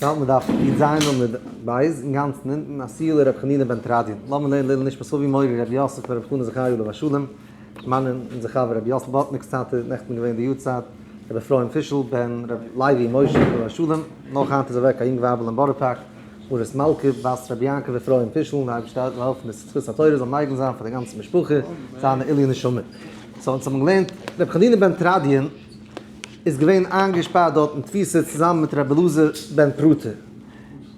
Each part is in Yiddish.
האלט מען דף י"ז עמוד ב', אינגאנצן אונטן, אתיוהו לר' חנינא בן תרדיון. לאמיר לערנען לעילוי נשמת אבי מורי רבי יוסף בר' חנא זכריה עליו השלום, מיין אונזער חבר רבי יוסל באטניק'ס טאטע, נעכטן געווען די יארצייט, רבי אפרים פישל בן רבי לוי משה עליו השלום, נאך היינט איז אוועק א יונג ווייבל אין בארא פארק, מרת מלכה בת רבי יעקב אפרים פישל, די אייבערשטער זאל העלפן די זכות התורה זאל מגין זיין פאר די גאנצע משפחה, זיין לעילוי נשמה. so אונז האבן געלערנט רבי חנינא בן תרדיון איז געווען איינגעשפארט דארט אין תפיסה צוזאמען מיט רבי אלעזר בן פרטא,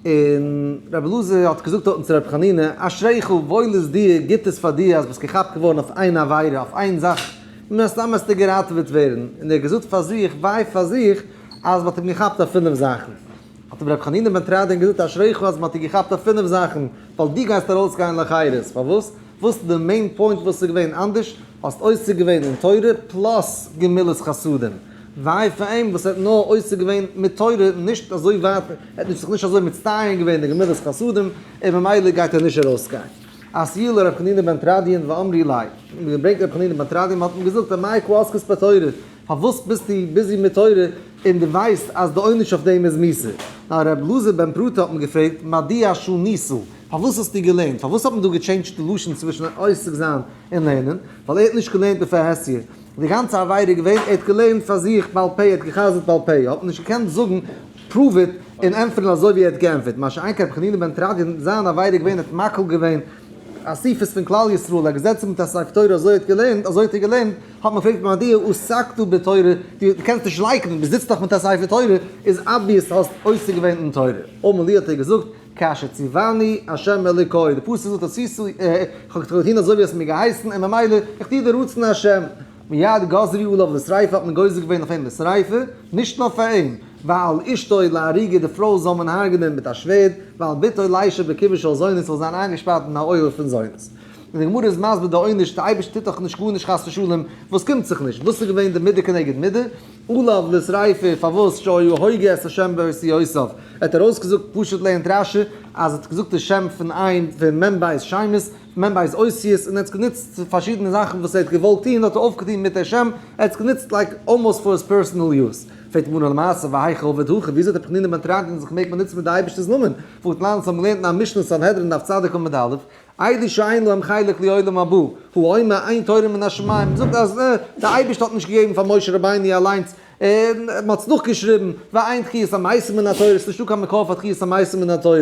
און רבי אלעזר האט געזאגט דארטן צו רבי חנינא, אשריך, וואויל איז דיר, גוט איז פאר דיר אז ביסט געכאפט געווארן אויף איין עבירה, אויף איין זאך, מן הסתם וועסטו געראטעוועט ווערן, און ער האט געזאגט פאר זיך, וויי פאר זיך, אז מ'האט אים געכאפט אויף פינף זאכן. האט אים רבי חנינא בן תרדיון געזאגט, אשריך אז מ'האט דיר געכאפט אויף פינף זאכן, ווייל דו גייסט ארויסגיין לחירות, פארוואס? וואס איז די main point וואס איז געווען אנדערש? האסט עוסק געווען אין תורה plus גמילות חסדים. וויי פאר אים וואס ער האט נאר עוסק געווען מיט תורה, נישט אזוי ווייט, ער האט נישט זיך נישט אזוי מצטיין געווען אין גמילות חסדים, און ממילא גייט ער נישט ארויסגיין. אתיוהו לר' חנינא בן תרדיון ואמרי ליה, מען געברענגט ר' חנינא בן תרדיון, מען האט אים געזאגט אמאי קא עסקת בתורה, פארוואס ביסטו busy מיט תורה און דו ווייסט אז די עונש אויף דעם איז מיתה? נאר ר' אלעזר בן פרטא האט מען געפרעגט מדוע שנית, פארוואס האסטו געלערנט? פארוואס האט מען דא געטשעינדזשט די לשון צווישן עוסק זיין און לערנען? ווייל ער האט נישט געלערנט בפרהסיא. די גאנצע עבירה איז געווען ער האט געלערנט פאר זיך בעל פה, ער האט גע'חזר'ט בעל פה, האט מען נישט געקענט זאגן prove it און ענטפערן אזוי ווי ער האט געענטפערט. מה שאין כן רבי חנינא בן תרדיון, זיין עבירה איז געווען ער האט מקהיל געווען אסיפות פון כלל ישראל, ער האט געזעצן מיט א ספר תורה אזוי האט געלערנט, אזוי האט ער געלערנט, האט מען געפרעגט מדוע עסקת בתורה, דו קענסט נישט לייקענען, דו זיצט דאך מיט א ספר תורה, איז obvious האסט עוסק געווען אין תורה. אמר להו האט ער געזאגט, כאשר ציווני השם אלוקי, די פסוק זאגט עשיתי, איך האב געטון אזוי ווי האסט מיר געהייסן, און ממילא איך טו די רצון השם. מיד גזרו עליו לשריפה האט מען גוזר געווען אויף אים לשריפה, נישט נאר פאר אים, ועל אשתו להריגה די פרוי זאל מען הרג'נען מיט א שווערד, ועל בתו לישב בקובר של זונות זאל זיין איינגעשפארט אין א אוהל פון זונות. און די גמרא איז מסביר די עונש, די אייבערשטער טוט דאך נישט גארנישט חס ושלום וואס קומט זיך נישט, וואס איז געווען די מידה כנגד מידה? עליו לשריפה, פארוואס שהיה הוגה את השם באותיותיו, ער האט ארויסגעזאגט, פשוט לערנט רש"י אז ער האט געזאגט די שם פון איין פון מ"ב שמות, מ"ב אותיות, און ער האט עס גענוצט צו פארשידענע זאכן וואס ער האט געוואלט טון האט ער אויפגעטון מיט די שם, ער האט עס גענוצט like almost for his personal use. פרעגט די גמרא למעשה והיכי עביד הכי, וויאזוי האט רבי חנינא בן תרדיון זיך געמעגט באנוצן מיט די אייבערשטער'ס נאמען, והתנן אונז האבן געלערנט אין א משנה סנהדרין דף צדיק עמוד א', אלו שאין להם חלק לעולם הבא, הוא אומר אין תורה מן השמים, זאגט אז די אייבערשטער האט נישט געגעבן פאר משה רבינו אליינס, און מען האט עס נאכגעשריבן, ואין תחיית המתים מן התורה, עס איז נישטא קיין מקור פאר תחיית המתים מן התורה.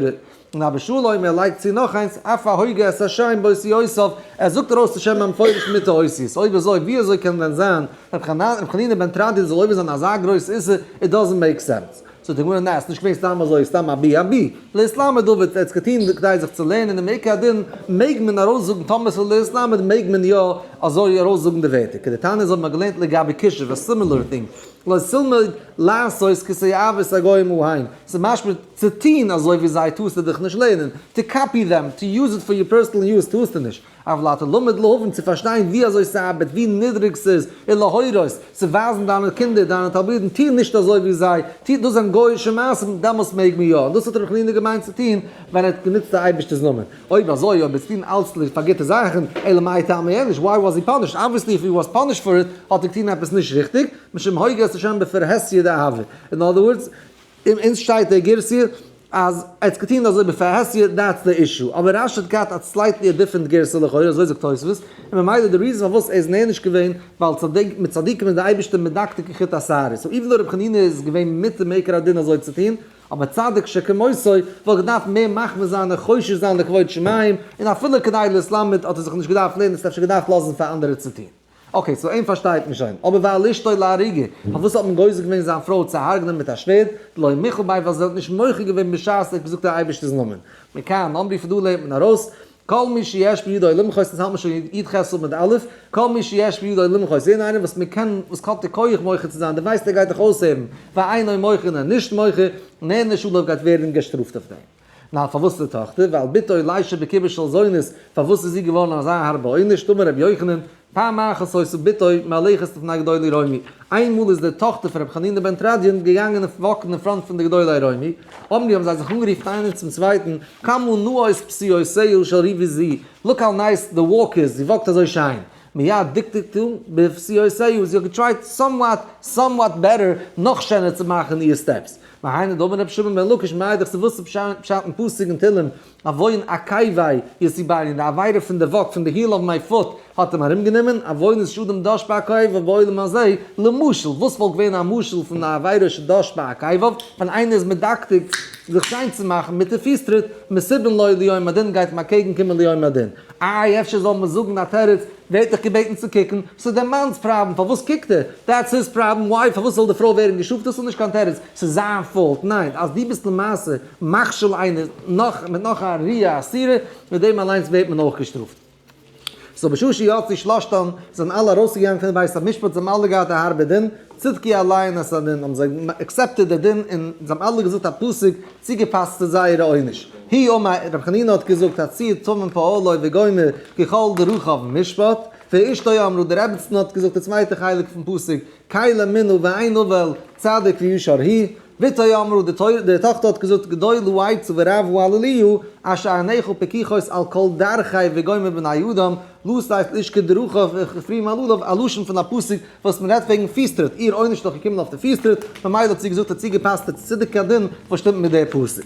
און אבא שלום ער לייגט צו נאך איינס, אף ההוגה את השם באותיותיו, ער זאגט ארויס די שם המפורש מיט די אותיות, אויב אזוי ווי אזוי קען דען זיין רבי חנינא בן תרדיון זאל עובר זיין אזא גרויס איסור, it doesn't make sense. זאגט די גמרא ניין, ס'נישט געווען סתם אזוי, סתם אבי אבי, להתלמד עביד, ער האט עס געטון כדי זיך צו לערנען און מעיקר הדין מעג מען ארויסזאגן טאמער ס'איז להתלמד מעג מען יא אזוי ארויסזאגן די ווערטער, כדתניא אזוי האט מען געלערנט לגבי כישוף, א similar thing, לא תלמוד לעשות כתועבות הגוים ההם, ס'איז משמע צו טון אזוי ווי זיי טארסטו דיך נישט לערנען, to copy them, to use it for your personal use טארסטו נישט. אבל אתה למד להבין, צו פארשטיין ווי אזוי ס'ארבעט, ווי נידריג ס'איז, און להורות, צו ווייזן דיינע קינדער, דיינע תלמידים, טו נישט אזוי ווי זיי, טו, דאס זענען גוי'אישע מעשים, דעמאלס מעג מען יא, און דאס האט ר' חנינא געמיינט צו טון ווען ער האט גענוצט די אייבערשטער'ס נאמען. אויב אזוי, אויב עס טון אלץ פאר גוטע זאכן, אלא מאי טעמא יענש, why was he punished? Obviously if he was punished for it, האט ער געטון עפעס נישט ריכטיג, משום הוגה את השם בפרהסיא דהוה. In other words, אין אונז שטייט דער גירסא אז ער האט געטון אזוי בפרהסיא, that's the issue, אבער רש"י האט געהאט א slightly א different גירסא לכאורה, אזוי זאגט תוספות, און ממילא די reason פארוואס ער איז נענש געווען, ווייל צדיק, מיט צדיקים איז די אייבערשטער מדקדק כחוט השערה, so even though רבי חנינא איז געווען מותר מעיקר הדין אזוי צו טון, אבער צדיק שכמותו וואלט געדארפט מער מחמיר זיין און חושש זיין לכבוד שמים, און אפילו כדי להתלמד האט ער זיך נישט געדארפט לערנען, עס האט אפשר געדארפט לאזן פאר אנדערע צו טון. okay, so אים פארשטייט מען שוין. אבער ועל אשתו להריגה, פארוואס האט מען גוזר געווען זיין פרוי צו הרג'נען מיט א שווערד? דלא מיחל ביה ווייל זי האט נישט מוחה געווען בשעת ער האט געזאגט דער אייבערשטער'ס נאמען. מכאן אמרו פון דא לערנט מען ארויס, כל מי שיש בידו למחות, דאס האלט מען שוין י"ח עמוד א', כל מי שיש בידו למחות, יעדער איינער וואס מען קען, וואס האט די כח מוחה צו זיין, דער ווייסט ער גייט דיך אויסהערן, ואינו מוחה און ער איז נישט מוחה, נענש עליו גייט ווערן געשטראפט אויף דעם. נאר פארוואס די טאכטער, ועל בתו לישב בקובר של זונות, פארוואס איז זי געווארן אזא הארבע עונש, אמר רבי יוחנן, פעם אחת היתה בתו מהלכת לפני גדולי רומי, איינמאל איז די טאכטער פון רבי חנינא בן תרדיון געגאנגען וואקן אין front פון די גדולי רומי, אמרו האבן זיי זיך אנגערופן איינער צום צווייטן, כמה נאות פסיעותיה של ריבית זו, look how nice the walk is, זי וואקט אזוי שיין. מיד דקדקה בפסיעותיה, זי האט געטרייט somewhat, somewhat better נאך שענער צו מאכן איר steps. והיינו דאמר רבי שמעון בן לקיש מאי דכתיב וואס איז פשט אין פסוק אין תהלים עוון עקבי יסובני, די עבירה פון די וואק פון די heel of my foot האט אים ארומגענומען, עוונות שאדם דש בעקביו בעולם הזה, למשל, וואס וואלט געווען א משל פון א עבירה שדש בעקביו, ווען איינער איז מדקדק זיך שיין צו מאכן מיט די פיס טריט, מסובין לו ליום הדין גייט אים אקעגן קומען ליום הדין. איי אפשר זאל מען זאגן א תירוץ, ווער האט דיך געבעטן צו קוקן? ס'איז דער מאנ'ס פראבלעם פארוואס קוקט ער? that's his problem why פארוואס זאל די פרוי ווערן געשטראפט? דאס איז נישט קיין תירוץ, ס'איז זיין fault, ניין אז דו ביסט למעשה מכשיל איינער נאך מיט נאך א ראיה אסורה, מיט דעם אליינס ווערט מען אויך געשטראפט. so בשעה שיצאו שלשתן, זענען אלע ארויסגעגאנגען פון די בית המשפט, זיי האבן אלע געהאט א הארבע דין, צדקו עליהן את הדין, האבן זיי accepted די דין און זיי האבן אלע געזאגט א פסוק צוגעפאסט צו זייערע עונש. הוא אמר, רבי חנינא האט געזאגט, הצור תמים פעלו וגומר כי כל דרכיו משפט, ואשתו אמרה, די רעבעצן האט געזאגט די צווייטע חלק פון פסוק, קל אמונה ואין עול, צדיק וישר הוא. בתו אמרה, די טאכטער האט געזאגט, גדולה העצה ורבה העלליה, אשר עיניך פקוחות על כל דרכי וגומר בני אדם, לתת לאיש כדרכיו וככפרי מעלליו, א לשון פון א פסוק וואס מען רעדט וועגן פיסטריט, איר עונש איז דאך געקומען אויף די פיסטריט, ממילא האט זי געזאגט א צוגעפאסטע צידוק הדין וואס שטימט מיט די פסוק.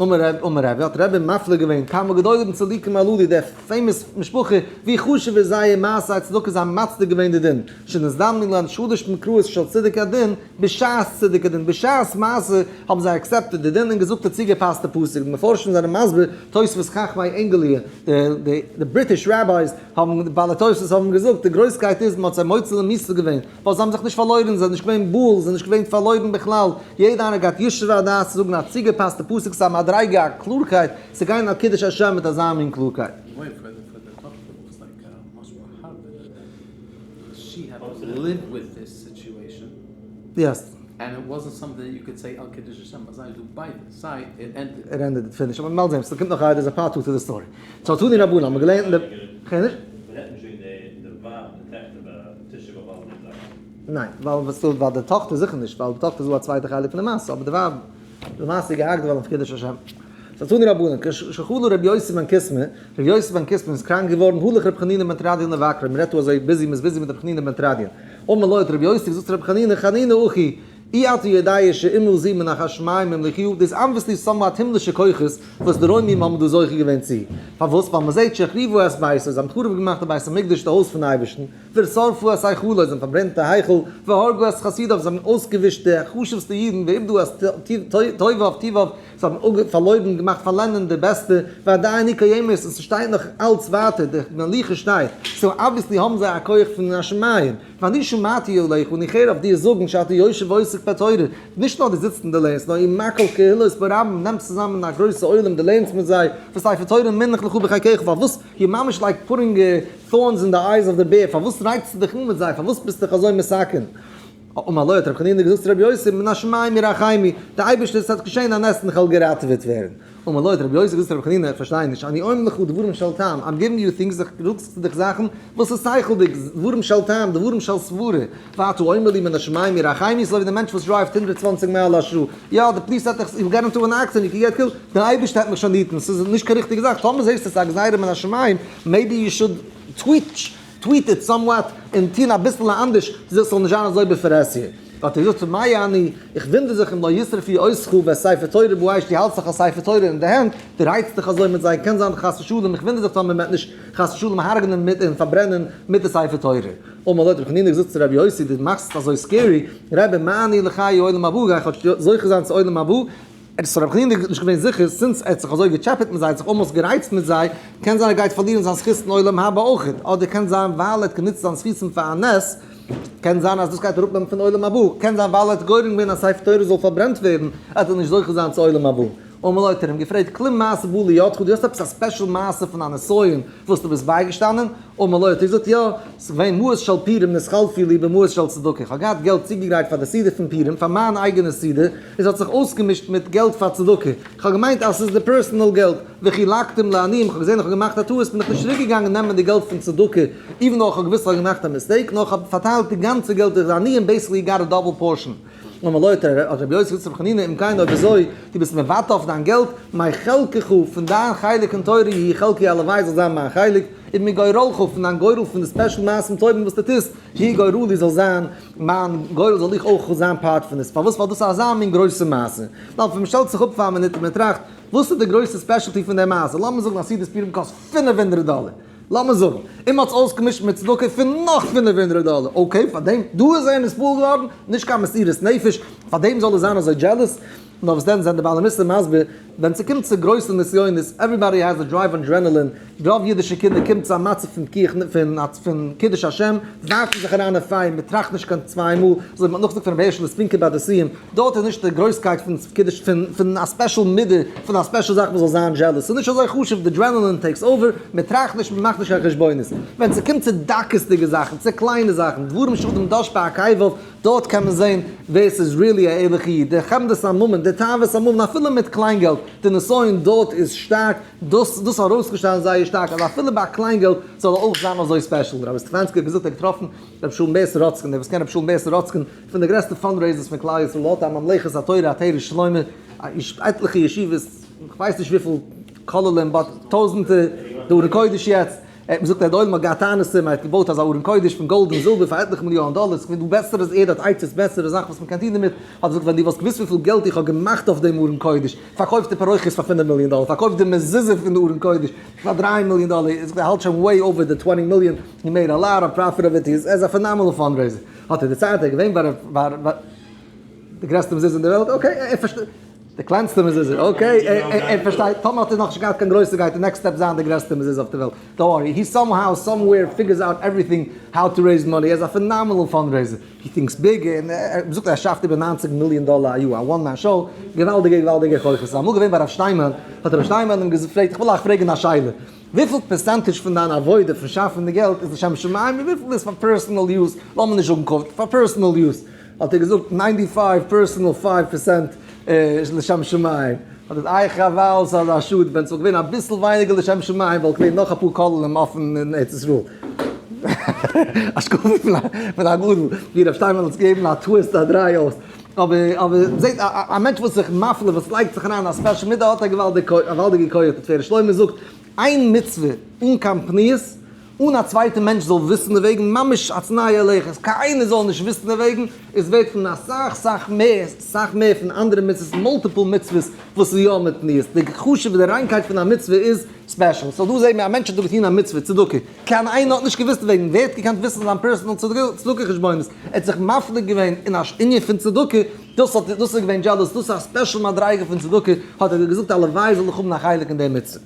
אמר רבי, האט רבי מפליא געווען, כמה גדולים צדיקים הללו, די famous משפחה, ווי חשוב איז זייער מעשה צדקה, זיי האבן מצדיק געווען די דין, שנזדמנו להן שלש מקראות של צידוק הדין, בשעת צידוק הדין, בשעת מעשה האבן זיי accepted די דין און געזאגט א צוגעפאסטע פסוק, די מפרשים זענען מסביר, תוספות חכמי אנגליה, די British rabbis האבן, די בעלי תוספות האבן געזאגט, די גרויסקייט איז מען האט זיי מוציא למיתה געווען, ווייל זיי האבן זיך נישט פארלוירן, זיי זענען נישט געווען בועל, זיי זענען נישט געווען פארלוירן בכלל, יעדע איינער געהאט ישוב הדעת צו זאגן א צוגעפאסטע פסוק, ס'איז א מדריגה, א קלארקייט, צו גיין על קידוש השם מיט אזא מין קלארקייט. Yes. It ended, it finished. אבער מ'וועט זען, ס'קומט נאך there's a part two to the story. So תנו רבנן, האבן מיר געלערנט אין די, כ'הער נישט? ניין, ווייל וואס טוט ווייל די טאכטער זיכער נישט, ווייל די טאכטער איז דא א צווייטע חלק פון די מעשה, אבער די ווייב, די מעשה איז געהאקט געווארן אויף קידוש השם. So תנו רבנן, כשחלה רבי יוסי בן קיסמא, רבי יוסי בן קיסמא איז קראנק געווארן, הלך רבי חנינא בן תרדיון לבקרו, מען רעדט דא אזוי busy, מען איז busy מיט רבי חנינא בן תרדיון. אמר לו האט רבי יוסי געזאגט צו רבי חנינא, חנינא אחי, אי אתה יודע שאמה זו מן השמים המליכוה, דאס obviously somewhat הימלישע כוחות וואס די רוימים האבן דא זוכה געווען צו. פארוואס? ווייל מען זעט שהחריבו את ביתו, זיי האבן חרוב געמאכט די בית המקדש, די הויז פון אייבערשטן, ושרפו את היכלו, זיי האבן פארברענט די היכל, והרגו את חסידיו, זיי האבן אויסגעווישט די חשובסטע אידן, ואיבדו את טוביו טיביו, זיי האבן פארלוירן, געמאכט פארלענדן די בעסטע, ועדיין היא קיימת, און ס'שטייט נאך אלץ ווייטער, די מלוכה שטייט, so obviously האבן זיי א כח פון השמים, ואני שמעתי עליך, און איך הער אויף דיר זאגן שאתה יושב ועוסק בתורה, נישט נאר דו זיצט און דו לערנסט, נאר ומקהיל קהילות ברבים, נעמסט צוזאמען א גרויסע עולם, דו לערנסט מיט זיי, וספר תורה מונח לך בחיקך, פארוואס you ממש like putting thorns in the eyes of the bear, פארוואס רייצסטו דיך אן מיט זיי, פארוואס ביסטו דיך אזוי מסכן? אמר לו האט רבי חנינא געזאגט צו רבי יוסי, מן השמים ירחמו, די אייבערשטער עס האט געשען א נס און איך וועל געראטעוועט ווערן. אמר לו האט רבי יוסי געזאגט צו רבי חנינא, איך פארשטיי נישט, אני אומר לך דברים של טעם, I'm giving you things, איך זאג צו דיך זאכן וואס איז שכל'דיג, דברים של טעם, דברים של סברה, ואתה אומר לי מן השמים ירחמו, ס'איז אזוי ווי די מענטש וואס דרייווט 120 מייל א שעה, יא, די police האט דיך, you get into an accident, you can get killed, דער אייבערשטער האט מיך שוין היטן, ס'איז נישט קיין ריכטיגע זאך, טאמער זעסטו ס'איז א גזירה מן השמים, maybe you should tweak tweak it somewhat און טון אביסל אנדערש ס'זאל נישט זיין אזוי בפרהסיא. האט ער געזאגט תמה אני, איך וואונדער זיך אם לא ישרפו אותך ואת ספר תורה באש, דו האלטסט דאך א ספר תורה אין די הענט, דו רייצט דיך אזוי מיט זיי, קען זיין חס ושלום, איך וואונדער זיך טאמער מ'וועט נישט חס ושלום הרג'נען מיט און פארברענען מיט די ספר תורה. אמר לו האט רבי חנינא געזאגט צו רבי יוסי, דו מאכסט עס אזוי scary, רבי מה אני לחיי עולם הבא, גיי כאטש זוכה זיין צו עולם הבא, ער איז רבי חנינא נישט געווען זיכער, since ער האט זיך אזוי געטשעפעט מיט זיי, האט זיך almost גערייצט מיט זיי, קען זיין ער גייט פארלירן זיין זכות אין עולם הבא אויכעט, אדער קען זיין ווייל ער האט גענוצט זיין זכותים פאר א נס, קען זיין אז דאס גייט אראפנעמען פון עולם הבא, קען זיין ווייל ער האט גורם געווען אז ספר תורה זאל פארברענט ווערן, וועט ער נישט זוכה זיין צו עולם הבא. אמר לו האט ער אים געפרעגט, כלום מעשה בא לידך, דו האסט עפעס א special מעשה פון א נסיון וואס דו ביסט בייגעשטאנען? אמר לו האט ער געזאגט, יא, ס'איז געווען מעות של פורים נתחלפו לי במעות של צדקה, איך האב געהאט געלט צוגעגרייט פאר די סעודה פון פורים, פאר מיין אייגענע סעודה, און ס'האט זיך אויסגעמישט מיט געלט פאר צדקה, איך האב געמיינט אז ס'איז די personal געלט, וחילקתים לעניים, איך האב געזען איך האב געמאכט א טעות, בין איך נישט צוריק געגאנגען נעמען די געלט פון צדקה, even though איך האב געוואוסט איך האב געמאכט א mistake, נאר איך האב פארטיילט די גאנצע געלט די עניים basically got a double portion. אמר לו האט רבי יוסי געזאגט צו רבי חנינא אם כן אויב אזוי דו ביסט מוותר אויף דיין געלט, מחלקך פון דיין חלק אין תורה יהי חלקי הלוואי זאל זיין מיין חלק, ומגורלך פון דיין גורל פון די special מעשים טובים וואס דו טוסט, יהי גורלי זאל זיין מיין גורל זאל איך אויך זיין part פון עס, פארוואס ווייל דאס איז אזא מין גרויסע מעשה. נאר ווען מען שטעלט זיך אפ פאר א מינוט און מען טראכט, וואס איז די גרויסע specialty פון די מעשה, לאמיר זאגן א סעודת פורים קאסט 500 דאלער, לאמיר זאגן, און מען האט עס אויסגעמישט מיט צדקה פון נאך 500 דאלער, okay, פאר דעם, דא איז ער נתפעל געווארן, נישט קיין מסירות נפש, פאר דעם זאל ער זיין אזוי jealous? נאר וואס דען זענען די בעלי מוסר מסביר, ווען ס'קומט צו גרויסע נסיונות, everybody has a drive adrenaline, רוב אידישע קינדער קומט צו א מצב פון פיקוח פון פון קידוש השם, ווארפן זיך אריין אין פייער, מען טראכט נישט קיין צוויי מאל, אזוי ווי מען האט נאכגעזאגט פון רבי הערשעלע ספינקער ביי די סיום, דארט איז נישט די גרויסקייט פון קידוש פון פון א special מידה, פון א special זאך מען זאל זיין jealous, ס'איז נישט אזוי חשוב, די adrenaline takes over, מען טראכט נישט, מען מאכט נישט קיין חשבונות. ווען ס'קומט צו דקות'דיגע זאכן, צו קליינע זאכן, דברים שאדם דש בעקביו, דארט קען מען זען ווער ס'איז really א ערליכע איד, די חמדת הממון, די תאוות הממון, אפילו מיט קליין געלט, די נסיון דארט איז שטארק, דאס דאס ארויסגעשטעלט זייער שטארק אז אפילו ביי קליין געלט זאל ער אויך זיין אזוי special. רבי סטעפאנסקי האט געזאגט ער האט געטראפן רבי שלום בער סאראצקין, דער וואס קען רבי שלום בער סאראצקין, פון די גרעסטע fundraisers פון כלל ישראל, האט א ממלכת התורה עטרת שלמה, עטליכע ישיבות, כ'ווייס נישט וויפיל כוללים, but טויזענטער, די ארון קודש יעצט, ער האט מיר געזאגט אז די עולם האט געהאט טענות צו אים, ער האט געבויט אזא ארון קודש פון גאלד און זילבער פאר עטליכע מיליאן דאלער, ס'געווען דא בעסערע, ער האט עצות בעסערע זאכן וואס מ'קען טון דערמיט, האט ער געזאגט ווען דו וואלסט געוואוסט וויפיל געלט איך האב געמאכט אויף דעם ארון קודש, פארקויפט די פרוכת פאר 5 מיליאן דאלער, פארקויפט די מזוזה פון די ארון קודש פאר 3 מיליאן דאלער, ער האלט שוין way over די 20 מיליאן, he made a lot of profit of it, ער איז א phenomenal fundraiser, האט ער דערציילט ער איז געווען ביי די גרעסטע מזוזה אין די וועלט, okay, ער פארשטייט, די קלענסטע מזוזה, okay, ער פארשטייט, טאמער האט ער נאכנישט געהאט קיין גרויסע גייט די next step זיין די גרעסטע מזוזה אויף די וועלט, don't worry, he somehow somewhere figures out everything how to raise money, ער איז א phenomenal fundraiser, he thinks big, און ער זאגט ער שאפט איבער 90 מיליאן דאלער א יאר, א one man show, געוואלדיגע געוואלדיגע כוחות, אמאל געווען ביי רב שטיינמאן, האט רב שטיינמאן אים געפרעגט, איך וויל אייך פרעגן א שאלה, וויפיל percentage פון דיין עבודה פון שאפן די געלט איז לשם שמים און וויפיל איז פאר personal use, לאמיר נישט זאגן כבוד, פאר personal use, האט ער געזאגט 95 personal 5% לשם שמים, האט ער איי חבל ס'איז א שאד, ווען ס'וואלט געווען אביסל ווייניגער לשם שמים וואלט געווען נאך אפאר כוללים אפן אין ארץ ישראל. א שקל פון א גדול, ווי רב שטיינמאן האט עס געגעבן א twist א דריי אויס, אבער אבער זעט א מענטש וואס זיך מפליא וואס לייגט זיך אריין א special מידה האט א געוואלדיגע כח, תפארת שלמה זאגט איין מצוה אן קיין פניות, אן א צווייטע מענטש זאל וויסן דערוועגן, ממש הצנע לכת, קיינער זאל נישט וויסן דערוועגן, איז ווערט פון אסאך סאך מער, סאך מער פון אנדערע מצוות, multiple מצוות וואס איז יא מיט פניות, די חשוב די ריינקייט פון א מצוה איז special, so דא זעהן מיר א מענטש האט דא געטון א מצוה, צדקה, קיין איינער האט נישט געוויסט דערוועגן, ווער האט געקענט וויסן זיין personal צדקה חשבונות, ער האט זיך מפליג געווען אין א ענין פון צדקה, דאס האט דאס איז געווען jealous, דאס איז א special מדריגה פון צדקה, האט ער געזאגט הלוואי זאל איך האבן א חלק אין די מצוה.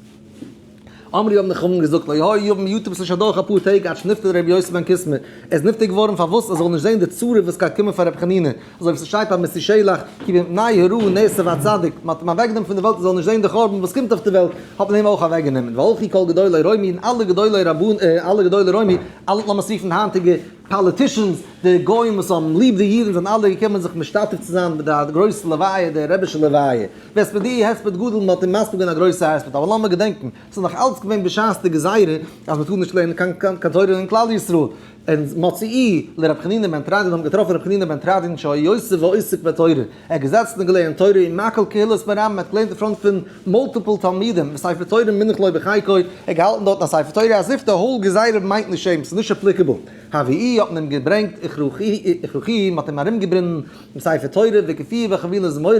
אמרו האבן די חכמים געזאגט, לא היו ימים מועטים ס'איז נישט אדורך אפאר טעג עד שנפטר רבי יוסי בן קיסמא, ער איז נפטר געווארן פארוואס ער זאל נישט זען די צרה וואס גייט קומען פאר רבי חנינא, אזוי ווי ס'שטייט ביי מתושלח, כי מפני הרעה נאסף הצדיק, מ'האט אים אוועקגענומען פון די וועלט ער זאל נישט זען די חורבן וואס קומט אויף די וועלט, האט מען אים אויך אוועקגענומען, והלכו כל גדולי רומי און אלע גדולי רבנן אלע גדולי רומי, אלע לאמיר עס רופן היינטיגע politicians, די גוים וואס האבן ליב די אידן זענען אלע געקומען זיך משתתף צו זיין מיט די גרויסע לוויה, די רבי'שע לוויה. והספידוהו הספד גדול מען האט אים מספיד געווען א גרויסע הספד, אבער לאמיר געדענקן, ס'איז נאך אלץ געווען בשעת די גזירה אז מען טאר נישט לערנען קיין קיין תורה אין כלל ישראל, און מצאוהו לר' חנינא בן תרדיון האבן געטראפן ר' חנינא בן תרדיון שהיה יושב ועוסק בתורה, ער האט געזעצן און געלערנט תורה ומקהיל קהילות ברבים, ער האט געלערנט אין front פון multiple תלמידים, וספר תורה מונח לו בחיקו, ער האט געהאלטן דארטן א ספר תורה as if די whole גזירה מיינט נישט אים, ס'איז נישט applicable. הביאוהו האט מען אים געברענגט הכריכוהו, מען האט אים ארומגעבינדן דעם ספר תורה והקיפוהו בחבילי זמורות,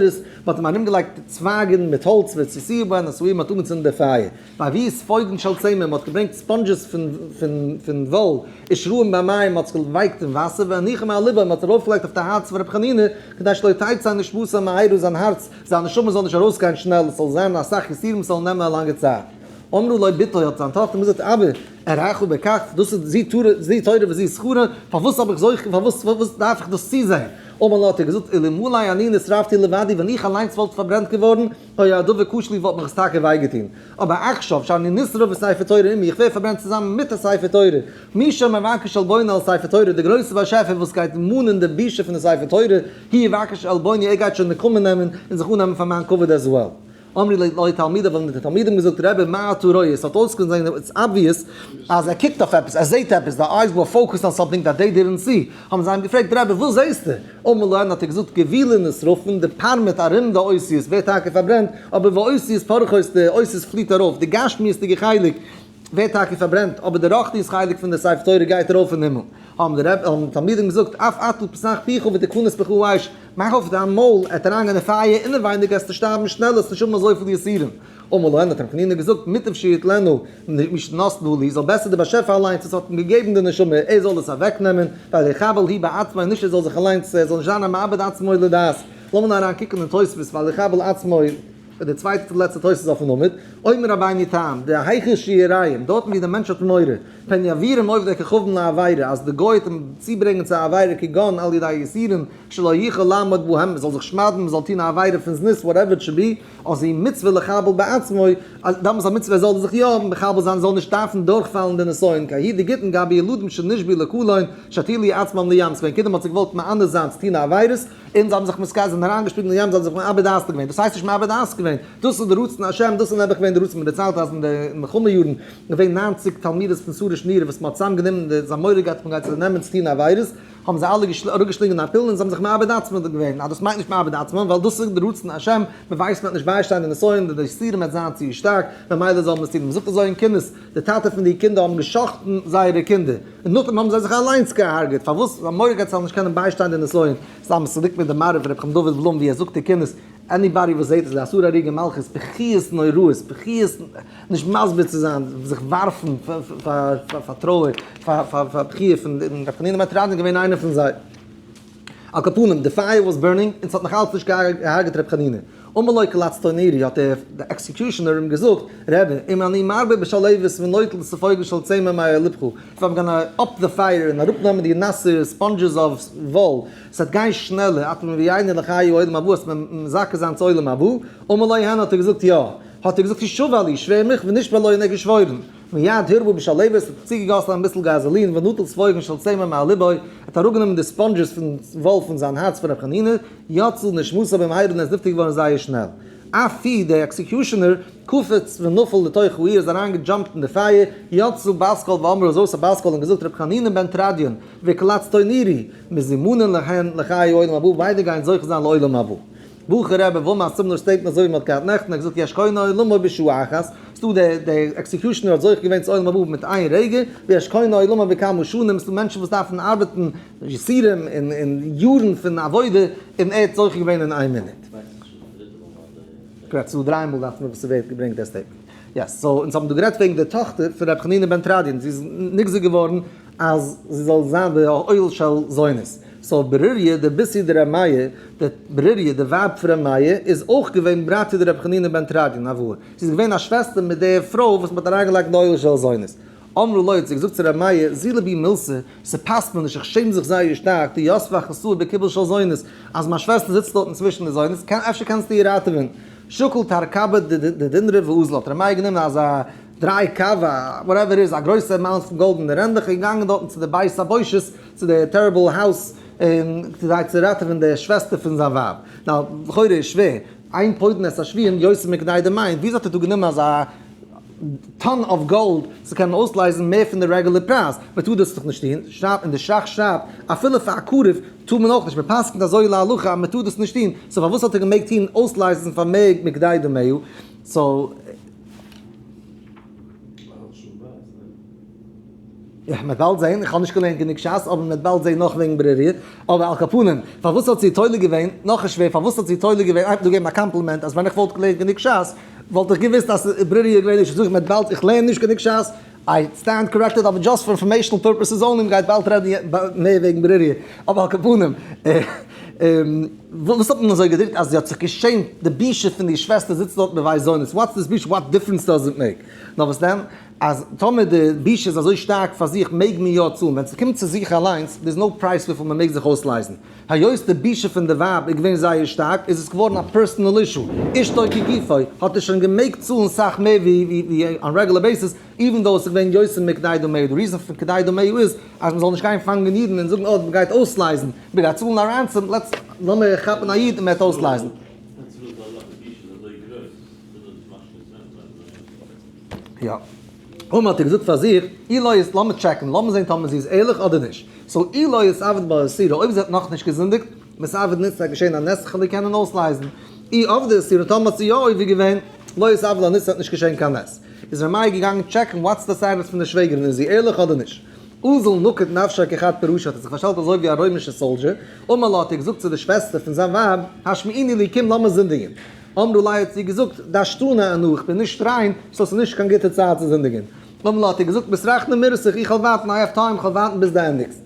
מען האט אים ארומגעלייגט צווייגן מיט האלץ והציתוהו בהן נשאוהו, מען האט אנגעצינדן די פייער, והביאו ספוגין של צמר, מען האט געברענגט sponges פון וואל, ושרוים במים, מען האט עס געווייקט אין וואסער, והניחום על לבו, מען האט עס ארויפגעלייגט אויף די הארץ פון רבי חנינא, כדי שלא תצא נשמתו מהרה, זיין הארץ, זיין נשמה זאל נישט ארויסגיין שנעל, עס זאל זיין אסאך יסורים, עס זאל נעמען א לאנגע צייט. אמרה לו בתו האט זיין טאכטער געזאגט אבא אראך בכך, דאס איז זו תורה זו תורה וזו שכרה, פארוואס האב איך זוכה פארוואס פארוואס דארף איך דאס צוזען? אמר לה האט ער געזאגט אלמלי אני נשרפתי לבדי ווען איך אליינס וואלט פארברענט געווארן היה הדבר קשה לי וואלט מיך עס טאקע וויי געטון, אבער עכשיו שאני נשרף וספר תורה עמי איך ווער פארברענט צוזאמען מיט א ספר תורה, מי שמבקש עלבונו על ספר תורה די גרויסע באשעפער וואס גייט מאנען די בושה פון די ספר תורה, הוא יבקש עלבוני ער גייט שוין נקמה נעמען און זיך אננעמען פאר מיין כבוד as well. אמרו לו תלמידיו האבן די תלמידים געזאגט רבי מה אתה רואה עס האט אויסגעזען it's obvious אז ער קוקט אויף עפעס ער זעט עפעס the eyes were focused on something that they didn't see האבן זיי אים געפרעגט רבי וואס זעסטו? אמר להן האט ער געזאגט גווילין נשרפין די פארמעט ארום די אותיות ווערט טאקע פארברענט אבער ואותיות פורחות די אותיות פליט ארויף די גשמיות'דיגע חלק ווערט טאקע פארברענט, אבער די רוחניות חלק פון די ספר תורה גייט ארויף אין הימל. האבן די רב, האבן די תלמידים געזאגט, אף אתה פתח פיך ותכנס בך האש, מאך אויף דיין מויל, ער וועט אריינגיין אין פייער אינעווייניג וועסטו שטארבן שנעלער, וועסט נישט האבן אזויפיל יסורים. אמר להן, האט רבי חנינא געזאגט, מוטב שיטלנו מי שנתנה לי, זאל בעסער דער באשעפער אליינס וואס האט אים געגעבן די נשמה, ער זאל עס אוועקנעמען, ואל יחבל הוא בעצמו, נישט ער זאל זיך אליינס, ער זאל נישט זיין א מאבד עצמו לדעת. לאמיר נאר אריין קוקן אין תוספות, ואל יחבל עצמו. די צווייטע צו לעצטע תוס' אויפן עמוד, אומר רבינו תם, דהיכא שיראים, דארטן ווי דער מענטש האט מורא, פן יעבירם עובדי כוכבים לעבירה, אז די גוי וועט אים צוברענגען צו א עבירה כגון על ידי יסורים שלא יוכל לעמוד בהם, מען זאל זיך שמד'ן, מען זאל טון א עבירה פון זנות, whatever it should be, אז היא מצוה לחבל בעצמו, אז דאמאלס א מצוה ער זאל זיך יא מחבל זיין, זאל נישט דארפן דורכפאלן די נסיון, כי ההיא דגיטין גבי ילדים שנשבו לקלון, שהטילו עצמם לים, ס'געווען קינדער מען האט זיך געוואלט מענה זיין צו טון עבירות, און זיי האבן זיך מסכם, זיי זענען אריינגעשפרינגען אין ים, זיי האבן זיך מאבד דעת געווען, דאס הייסט נישט מאבד דעת געווען, דאס איז די רצון השם, דאס איז נעבעך געווען די רצון, מען דערציילט אז אין די מלחמה יארן איז געווען 90 תלמידות פון שרה שנירער וואס מען האט צוזאם גענומען, די זיי האבן מורא געהאט מען גייט זיי נעמען צו טון עבירות, האבן זיי אלע אראפגעשלינגען א פיל און זיי האבן זיך מאבד עצמם געווען, אז דאס מיינט נישט מאבד עצמם, ווייל דאס איז די רצון השם, מען ווייסט מען וועט נישט ביישטיין די נסיון, די יסורים וועט זיין צו שטארק, ממילא זאל מען עס טון, מען זאגט אזוי אין קינות, די טאטע פון די קינדער האבן גע'שחט'ן זייערע קינדער, און נאכדעם האבן זיי זיך אליינס געהארגעט, פארוואס? ווייל מורא געהאט זיי זאלן נישט קענען ביישטיין די נסיון. סתם ס'ליגט מיר די מראה פון רבי חיים דוד בלום ווי ער זאגט די קינות, anybody וואס זעט עס לעשרה הרוגי מלכות, בכיות נוראות, בכיות נישט מסביר צו זיין, זיך ווארפן פאר טרויער, פאר בכיה פון רבי חנינא בן תרדיון איז געווען איינער פון זיי. על כל פנים, די fire was burning, און ס'האט נאך אלץ נישט געהארגעט רבי חנינא. אמר לו קלצטונירי, האט דער executioner אים געזאגט, רבי, אם אני מרבה בשלהבת ונוטל ספוגין של צמר מעל לבך, if I'm gonna up the fire און אראפנעמען די נאסע sponges of וואל, ס'וועט גיין שנעלער, אתה מביאני לחיי עולם הבא, וועסט מיר מזכה זיין צו עולם הבא. אמר לו הן, האט ער געזאגט, יא. האט ער געזאגט, השבע לי, שווער מיך, ונשבע לו און ער האט געשוואוירן. מיד הרבה בשלהבת, האט צוגעגאסן אביסל גאזאלין, ונטל ספוגין של צמר מעל לבו, האט אראפגענומען די sponges פון וואל פון זיין הארץ פון ר' חנינא, יצאה נשמתו במהרה און ער איז נפטר געווארן זייער שנעל. אפי' דער executioner, קפץ ונפל לתוך האור איז אריין געדזשאמפט אין די פייער, יצאה בת קול ואמרה איז אויס א בת קול און געזאגט ר' חנינא בן תרדיון וקלצטונירי מזומנין להן לחיי עולם הבא ביידע גייען זוכה זיין לעולם הבא. בוכער רבי וואו א similar statement אזוי ווי מען האט געהאט נעכטן, ער האט געזאגט יש קונה עולמו בשעה אחת, ס'דא דער דער executioner האט זוכה געווען צו עולם הבא מיט איין רגע, ויש קונה עולמו בכמה שנים, ס'דא מענטשן וואס דארפן ארבעטן יסורים און און יארן פון עבודה און ער האט זוכה געווען אין איין מינוט. correct, ס'דא דריי מאל דארף מען וואס ס'ווערט געברענגט דער statement. Yes, so אונז האבן דא גערעדט וועגן די טאכטער פון ר' חנינא בן תרדיון, זי איז נגזר געווארן אז זי זאל זיין די אוהל של זונות. So ברוריה די בתיה דר' מאיר, די ברוריה די ווייב פון ר' מאיר, איז אויך געווען ברתא דר' חנינא בן תרדיון אבוה. זי איז געווען א שוועסטער מיט די פרוי וואס מ'האט אריינגעלייגט אין די אוהל של זונות. אמרה לו האט זי געזאגט צו ר' מאיר, זילה בי מילתא, ס'פאסט מיר נישט, איך שעם זיך זייער שטארק, דיתבא אחתאי בקיבול של זונות, אז מיין שוועסטער זיצט דארטן צווישן די זונות, קען אפשר קענסטו איר ראטעווען. שקל תרכבא דדינרי ואזל האט ר' מאיר גענומען אזא דריי קב א whatever איז א גרויסע amount פון גאלדענע רענדלעך און געגאנגען דארטן צו די בית הבושת צו די terrible house און כדי צו ראטעווען די שוועסטער פון זיין ווייב. Now לכאורה איז שווער, אין פודין את השבויים יותר מכדי דמיהן, וויאזוי האט ער דא גענומען אזא ton of gold צו קענען אויסלייזן מער פון די רעגולער פרייז? מען טאר דאס דאך נישט טון, שרייבט און די שך שרייבט אפילו פאר א קרוב טאר מען אויך נישט, מען פסק'נט אזוי להלכה אז מען טאר דאס נישט טון, so פארוואס האט ער געמעגט טון אויסלייזן פאר מער מכדי דמיהן? So. יא, מ'וועט באלד זעהן, איך האב נישט געלערנט גענוג שס, אבער מ'וועט באלד זעהן נאך וועגן ברוריה, אבער על כל פנים, פארוואס האט זי תולה געווען, נאך איז שווער, פארוואס האט זי תולה געווען, איינפאך דא געבן א קאמפלימענט, אז ווען איך וואלט געלערנט גענוג שס, וואלט איך געוואוסט אז ברוריה איז געווען נישט, זאג איך מ'וועט באלד, איך לערן נישט גענוג שס, I stand corrected, אבער just for informational purposes only, מ'גייט באלד רעדן מער וועגן ברוריה, אבער על כל פנים, וואס האט מען אזוי געדרוקט אז זי האט זיך געשעמט, די בושה פון די שוועסטער זיצט דארט בבית זונות, what's this בושה, what difference does it make? נאר וואס דען, אז טאמער די בושה איז אזוי שטארק פאר זיך מעג מען יא צאלן, ווען ס'קומט צו זיך אליינס, there is no price וויפיל מען מעג זיך אויסלייזן. היות די בושה פון די ווייב איז געווען זייער שטארק איז עס געווארן א personal issue, אשתו כגופו, האט ער שוין געמעגט צאלן סאך מער ווי on regular basis, even though עס איז געווען יותר מכדי דמיו, די reason פון כדי דמיו איז אז מען זאל נישט גיין פאנגען אידן און זאגן אוי מען גייט אויסלייזן, מען גייט צאלן א ransom, let's לאמיר כאפן א איד און מען וועט אויסלייזן. יא. אמר האט ער געזאגט פאר זיך, אי לא איז, לאמיר טשעקן, לאמיר זען טאמער זי איז ערליך אדער נישט. so אי לא אתעביד בה איסורא, אויב זי האט נאכנישט געזינדיגט, מתעביד ניסא וועט געשען א נס איך וועל איר קענען אויסלייזן. אי עבדא איסורא, טאמער האט זי יא עובר געווען, לא אתעביד לה ניסא וועט נישט געשען קיין נס. איז ר' מאיר געגאנגען טשעקן what's the status פון די שוועגערין איז זי ערליך אדער נישט. אזל נקט נפשיה כחד פרשי האט ער זיך פארשטעלט אזוי ווי א רוימישע soldier, אמר לה האט ער געזאגט צו די שוועסטער פון זיין ווייב, השמיעיני לי קום לאמיר זינדיגען. אמרה ליה האט זי געזאגט, דשתנא אנא, איך בין נישט ריין, so ס'איז נישט קיין גוטע צייט צו זינדיגען. אמר לה האט ער געזאגט, מתרכנא מירתיך, איך וועל ווארטן, I have time, איך וועל ווארטן ביז דו ענדיגסט.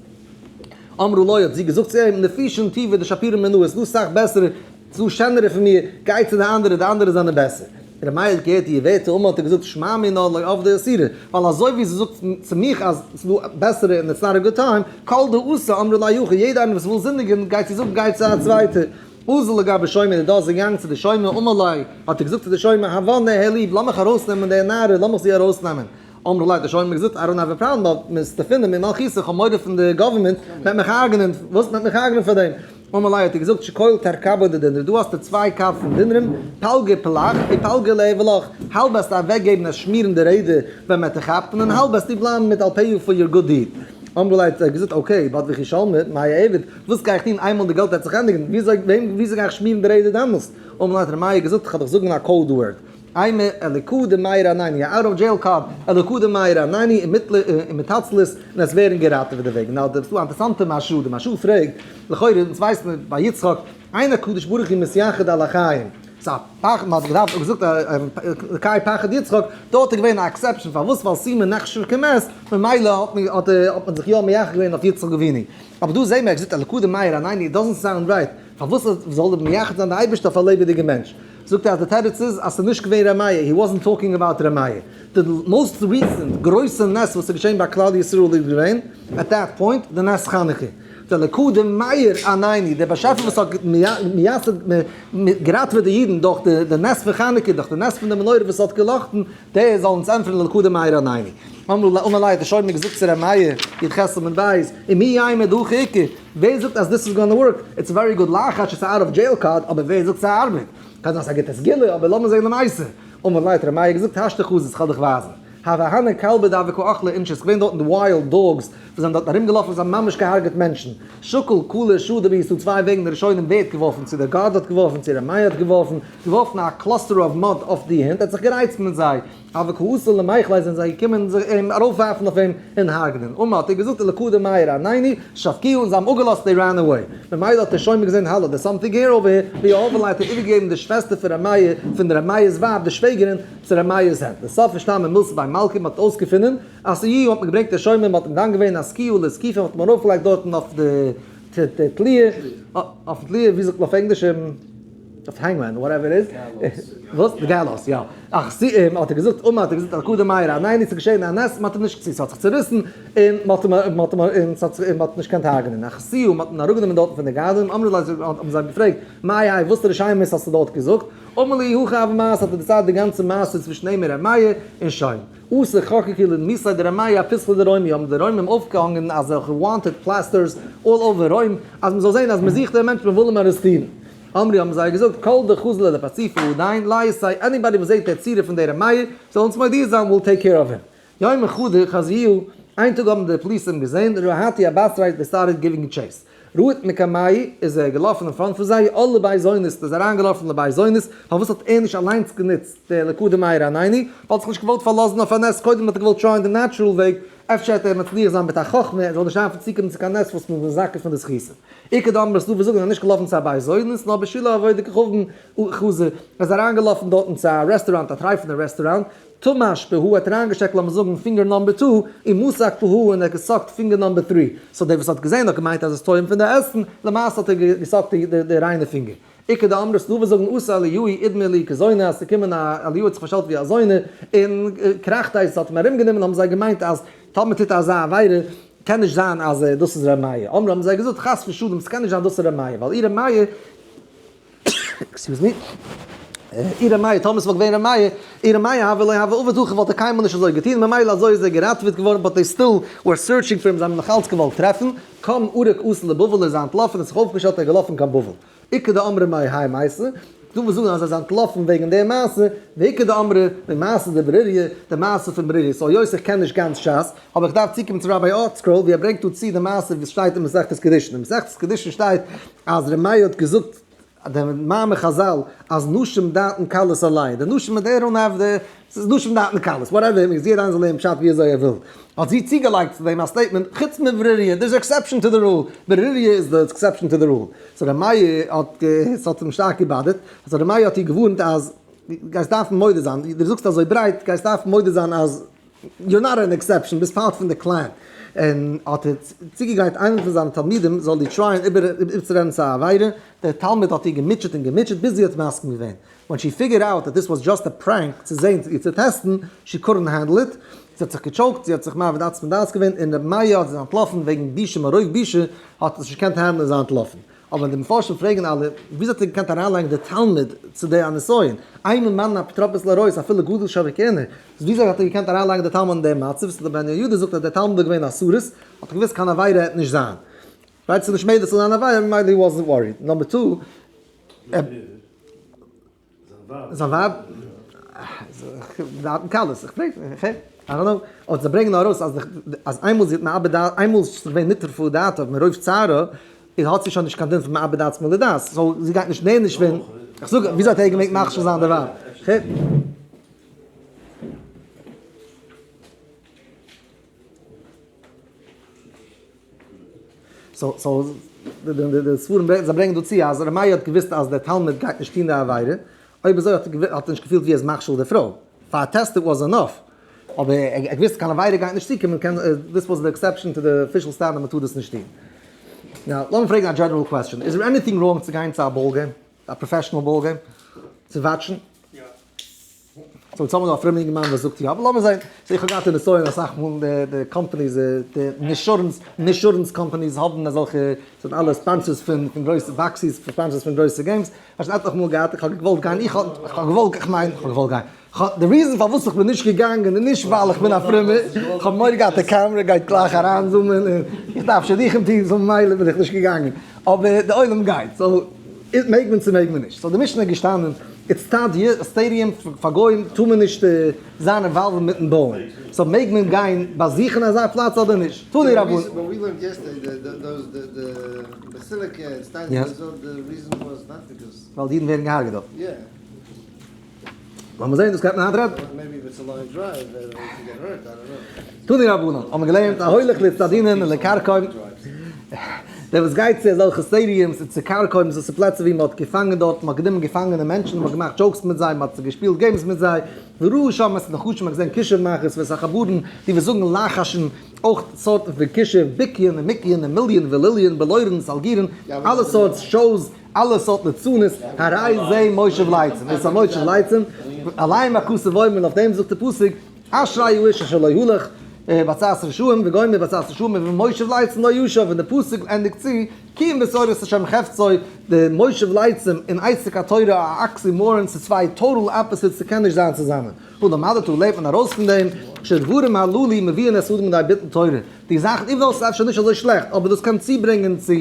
אמרה ליה האט זי געזאגט צו אים, נפישן טובא דשפירן מינאי, ס'איז דא סאך בעסערע, ס'איז דא שענערע פון מיר, גיי צו די אנדערע, די אנדערע זענען בעסער. ר' מאיר האט געהערט איר ווערטער, אמר האט ער געזאגט, שמע מינה לא עבדא איסורא, ווייל אזוי ווי זי זאגט צו מיך אז ס'איז דא בעסערע און it's not a good time, כל דאתא אמרה ליה הכי, יעדער איינער וואס וויל זינדיגן גייט זי זאגן גיי צו א צווייטע. אזל לגבי שומר איז דאס געגאנגען צו די שומר, אמר ליה, האט ער געזאגט צו די שומר, הבה ניהלי, לאמיך ארויסנעמען די נערה, לאמיך זי ארויסנעמען. אמר ליה, האט די שומר געזאגט, I don't have a problem, but מסתפינא ממלכותא, איך האב מורא פון די government, מ'וועט מיך הרג'נען, וואס מ'וועט מיך הרג'נען פאר דעם? אמר ליה, האט ער געזאגט, שקול תרקבא דדינרי, דא האסטו צוויי קב פון דינרים, פלגא פלך, ופלגא ליהוי לך, האלב וועסטו אוועקגעבן עס שמירן די רעדער ווען מ'וועט דיך כאפן, און האלב וועסטו בלייבן מיט על פיה for your good deed. אמר ליה, האט ער געזאגט, okay, but וכי שלמא, מאי אעביד, וואס גיי איך טון איינמאל די געלט וועט זיך ענדיגן? וויאזוי וועם וויאזוי גיי איך שמירן די רעדער דעמאלסט? אמר ליה האט ר' מאיר געזאגט, איך וועל דיך זאגן א code word. אימא אלקא דמאיר ענני, א out of jail card, אלקא דמאיר ענני ומתצלת, און עס ווערן געראטעוועט די וועגן. now, דאס איז דא א אינטערעסאנטע מהרש"א, די מהרש"א פרעגט, לכאורה, אונז ווייסן מיר ביי יצחק, אין הקדוש ברוך הוא מתייחד על החיים, ס'איז א פחד, מ'האט געדארפט, געזאגט אלקי פחד יצחק, דארט איז געווען א exception, פארוואס? ווייל סומא נחשב כמת, ממילא האט מען זיך יא מייחד געווען אויף יצחק אבינו. אבער דא זעהן מיר ער האט געזאגט אלקא דמאיר ענני, it doesn't sound right, פארוואס זאל ער מייחד זיין די אייבערשטער אויף א לעבעדיגע מענטש? זאגט ער אז די תירוץ איז אז ס'איז נישט געווען ר' מאיר, he wasn't talking about ר' מאיר, די most recent גרויסע נס וואס איז געשען ביי כלל ישראל איז געווען at that point די נס חנוכה, די אלקא דמאיר ענני, דער באשעפער וואס האט מייסד געראטעוועט די אידן דורך די נס פון חנוכה, דורך די נס פון די מנורה וואס האט געלאכטן, דער זאל אונז ענטפערן אלקא דמאיר ענני. אמר ליה האט דער שומר געזאגט צו ר' מאיר, י"ח עמוד ב', ומי יימר דהכי איכא, ווער זאגט אז this is gonna work? It's very good לחש, it's out of jail card, אבער ווער זאגט ס'ארבעט? קען זיין ס'איז א גוטע סגולה, אבער לאמיר זען למעשה. אמר ליה האט ר' מאיר געזאגט, השתא חזית, כ'וועל דיך ווייזן. הוה הנהו כלבי דהוו קא אכלי אינשי, ס'איז געווען דארטן די wild dogs וואס זענען דארטן ארומגעלאפן, זיי האבן ממש געהארגעט מענטשן. שקל קלא שדא בהו, ס'דא צוויי וועגן, די ראשונים ווער האט געווארפן, צו דער guard האט געווארפן, צו ר' מאיר האט געווארפן, געווארפן א cluster of mud אויף די הינט, ער האט זיך גערייצט מיט זיי. הוו קאתו למיכליה זענען זיי געקומען זיך אים ארויפווארפן אויף אים און הרג'נען. אמר האט ער געזאגט אלקא דמאיר ענני שבקוהו און זיי האבן אפגעלאזט they ran away. ממילא האט דער שומר געזען האלא there's something here over here ויהבה ליה האט ער איבערגעגעבן די שוועסטער פון ר' מאיר פון ר' מאיר'ס ווייב די שוועגערין צו ר' מאיר'ס הענט. לסוף אשתמע מילתא בי מלכא מען האט אויסגעפונען אז ס'איז האט מען געברענגט דער שומר מען האט אים דן געווען אסקיוהו לאסקיפא מען האט אים ארויפגעלייגט דארטן אויף די תליה אויפן תליה ווי זאגט מען אויף ענגליש. אויף hangman, whatever it is. וואס? די gallows, יא. אך סי אים האט ער געזאגט, אמר האט ער געזאגט אלקא דמאיר ענני, ס'איז געשען א נס, מ'האט אים נישט, ס'האט זיך צוריסן, און מ'האט אים, מ'האט אים, און ס'האט זיך, און מ'האט נישט געקענט הרג'נען. אכסיהו, מ'האט אים אראפגענומען דארטן פון די garden, אמרו ליה, האבן זיי אים געפרעגט, מאי האי, וואסערע שמות האסטו דארט געזאגט? אמר להו הכי הוה מעשה, האט ער דערציילט די גאנצע מעשה צווישן אים און ר' מאיר, און שוין. אתו חקקו לדמותיה דר' מאיר אפיתחא דרומי, האבן די רוימים אויפגעהאנגען אזעלכע wanted plasters all over רוים, אז מ'זאל זען אז מ'זוכט דעם מענטש, מ'וויל אים ארעסטירן. אמרי האבן זיי געזאגט, כל דחזי לפרצופא הדין ליתיה, anybody וואס זעט די צורה פון דער ר' מאיר, זאל אונז מודיע זיין, we'll take care of him. יומא חדא חזיוהו, איין טאג האבן די פאליס אים געזען, רהטו אבתריה, they started giving chase. רהט מקמייהו, איז ער געלאפן אין front פון זיי, על לבי זונות, איז אריינגעלאפן לבי זונות, פארוואס האט ער נישט אליינס גענוצט די אלקא דמאיר ענני, ווייל האט זיך נישט געוואלט פארלאזן אויף א נס, קודם האט ער געוואלט טרייען די natural וועג, אפשר העט ער מצליח זיין מיט א חכמה, ער זאל נישט דארפן צוקומען צו קיין נס וואס מען איז מזכה פון די זכותים. איכא דאמרי ס'דא וואס זאגן ער איז נישט געלאפן צו א בית זונות נאר בשילהי עבודת כוכבים חזי, ער איז אריינגעלאפן דארטן צו א רעסטוראנט א טרייפענע רעסטוראנט, טמש בהו האט אריינגעשטעקט לאמיר זאגן finger number two, ומסק בהו און ער האט געסאקט finger number three, so דער וואס האט געזען האט געמיינט אז עס טועם פון די עסן, למעשה האט ער געסאקט די ריינע finger. איכא דאמרי ס'דא וואס זאגן אתא אליהו אידמי ליה כזונה אז ס'קומען א אליהו האט זיך פארשטעלט ווי א זונה און כרכתיה האט אים ארומגענומען האבן זיי געמיינט אז טאמער טוט אזא עבירה קען נישט זיין אז דאס איז ר' מאיר. אמרו האבן זיי געזאגט חס ושלום ס'קען נישט זיין דאס איז ר' מאיר ווייל אי ר' מאיר excuse me אי ר' מאיר טאמער ס'וואלט געווען ר' מאיר אי ר' מאיר הוה לא הוה עביד הכי וואלט ער קיינמאל נישט אזוי געטון ממילא אזוי איז ער געראטעוועט געווארן but they still were searching for him זיי האבן נאך אלץ געוואלט טרעפן קם ערק אתא לבבל איז ער אנטלאפן און זיך אויפגעשטעלט און געלאפן קיין בבל. איכא דאמרי מאי האי מעשה. דא וואס זאגן אז ער איז אנטלאפן וועגן די מעשה, ואיכא דאמרי, די מעשה דברוריה, די מעשה פון ברוריה, so היות איך קען נישט גאנץ שס, אבער איך דארף צוקומען צו ראביי ארטסקרול ווי ער ברענגט דא צו די מעשה וואס שטייט אין מסכת קידושין, אין מסכת קידושין שטייט אז ר' מאיר האט געזאגט די מאמר חזל אז נשים דעתן קלות עליהן, די נשים they don't have די, ס'איז נשים דעתן קלות, whatever, יעדער איינער זאל לערנען פשט ווי אזוי ער וויל, האט זי צוגעלייגט צו דעם א statement, חוץ מברוריה, there is exception to the rule, ברוריה איז די exception to the rule, so ר' מאיר האט, ס'האט אים שטארק געבאדערט, so ר' מאיר האט איר געווארנט אז גייסט דארפן מודה זיין, דו זאגסט אזוי ברייט, גייסט דארפן מודה זיין אז you're not an exception, ביסט part פון די clan. און האט ער צוגעגרייט איינעם פון זיינע תלמידים זאל איר try ען איבערצורעדן צו א עבירה, דער תלמיד האט איר געמוטשעט און געמוטשעט ביז זי האט מסכים געווען. When she figured out that this was just a prank צו זען איר צו טעסטן, she couldn't handle it, זי האט זיך געטשאוקט, זי האט זיך מאבד עצמה דעת געווען, און רבי מאיר האט זי אנטלאפן וועגן בושה מרוב בושה האט עס נישט געקענט handle ען איז אנטלאפן. אבער די מפרשים פרעגן אלע, וויאזוי האט ער געקענט אריינלייגן די תלמיד צו די נסיון? אין ממנין אפוטרופוס לעריות אפילו גדול שבכהונה, וויאזוי האט ער געקענט אריינלייגן די תלמיד אין די מצב? ס'איז דער בן יהוידע זאגט אז דער תלמיד איז געווען א סריס, האט ער געוואוסט קיין עבירה העט נישט זיין. right ס'איז נישט מעגליך ס'זאל זיין עבירה ממילא he wasn't worried. Number two, זיין ווייב? דעתן קלות, איך פרעג, איך I don't know, אבער זיי ברענגען נאר ארויס אז אז איינמאל זי האט מאבד דעת, איינמאל ס'איז געווען נטרפה דעתה מרוב צערה, איז האט זי שוין נישט קיין דין פון מאבד עצמו לדעת, so זי גייט נישט נענש ווערן, איך זאג, וויאזוי האט ער געמעגט מכשיל זיין די ווייב? So so די די די ספרים ברענגען זיי ברענגען דא צו אז ר' מאיר האט געוואוסט אז דער תלמיד גייט נישט טון די עבירה, אויב אזוי האט ער האט ער נישט געפילט ווי ער איז מכשיל די פרוי, פאר א test it was enough, אבער ער האט געוואוסט קיין עבירה גייט נישט צוקומען קען this was the exception to the official standard מען טאר דאס נישט טון. Now לאמיר פרעגן א general question, is there anything wrong צו גיין צו א ball game, א professional ball game, צו watch ן? So יעצט האבן מיר דא א פרומער אינגערמאן וואס זאגט יא, אבער לאמיר זען, so איך האב געהאט די נסיון אסאך מאל די די companies די insurance insurance companies האבן אזעלכע זענען אלע sponsors פון פון גרויסע באקסיס sponsors פון גרויסע games, האב שוין עטליכע מאל געהאט איך האב געוואלט גיין איך האב איך האב געוואלט איך מיין איך האב געוואלט גיין די reason פארוואס איך בין נישט געגאנגען איז נישט ווייל איך בין א פרומער, איך האב מורא געהאט די קאמערע גייט גלייך אריינזומען און איך דארף שידוכים טון so ממילא בין איך נישט געגאנגען, אבער די עולם גייט so מעג מען צו מעג מען נישט, so די משנה איז געשטאנען. איצטדיא, stadium פאר גוים טאר מען נישט זיין involved מיטן בויען, so מעג מען גיין באזוכן אזא פלאץ אדער נישט? תנו רבנן. ווייל די אידן ווערן געהארגעט דארט. לאמיר זען, דאס גייט מען היינט רעדן. תנו רבנן, האבן מיר געלערנט ההולך לאצטדינין ולכרכום. דער וואס גייט צו אזעלכע stadiums און צו כרכום'ס דאס איז פלעצער ווי מען האט געפאנגען דארט, מען האט גענומען געפאנגענע מענטשן, מען האט געמאכט jokes מיט זיי, מען האט געשפילט games מיט זיי, וראה שם את הנחשים, מען האט געזען כישוף מאכערס ואת החברין, די וואס זאגן לחשן, אויך סארטן פון כישוף, ביקיון און מיקיון און מיליון וליליון, בלורין, סלגירין, אלע סארט shows, אלע סארט ליצנות, הרי זה מושב לצים, איז א מושב לצים, עליהם הכתוב אומר, און אויף דעם זאגט די פסוק, אשרי האיש אשר לא הלך בעצת רשעים וגומר בעצת רשעים ובמושב לצים לא ישב, און די פסוק ענדיגט צו, כי אם בתורת השם חפצו, די מושב לצים און עסק התורה א oxymoron, ס'איז צוויי total opposites ס'קען נישט זיין צוזאמען. הא למדת לערנט מען ארויס פון דעם, שדברים הללו מביאין את האדם לידי ביטול תורה, די זאכן even though ס'איז אפשר נישט אזוי שלעכט אבער דאס קען צוברענגען צו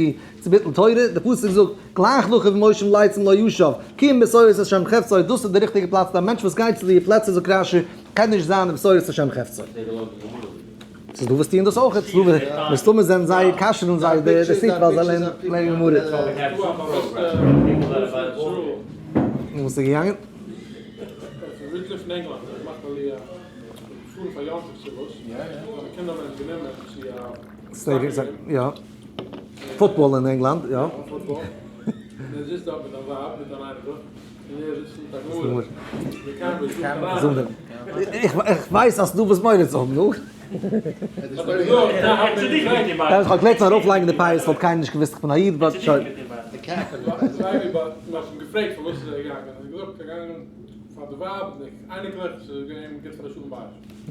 ביטול תורה, די פסוק זאגט, גלייך נאך ובמושב לצים לא ישב, כי אם בתורת השם חפצו, דאס איז די ריכטיגע פלאץ, א מענטש וואס גייט צו די פלעצער זאגט רשי, קען נישט זיין בתורת השם חפצו. ס'איז דא וואס טוען דאס אויך, ס'איז דא מסתמא זענען זיי כשר'ן זיי די seat ווייל זיי לערנען גמרא. און וואס איז געגאנגען? יא. פוטבאל אין ענגלאנד, יא. איך ווייס אז ס'דא וואס מורא צו האבן, נו. איך האב געקלערט צו ארויפלייגן די פיאות וואלט קיינער נישט געוואוסט איך בין א איד but שוין.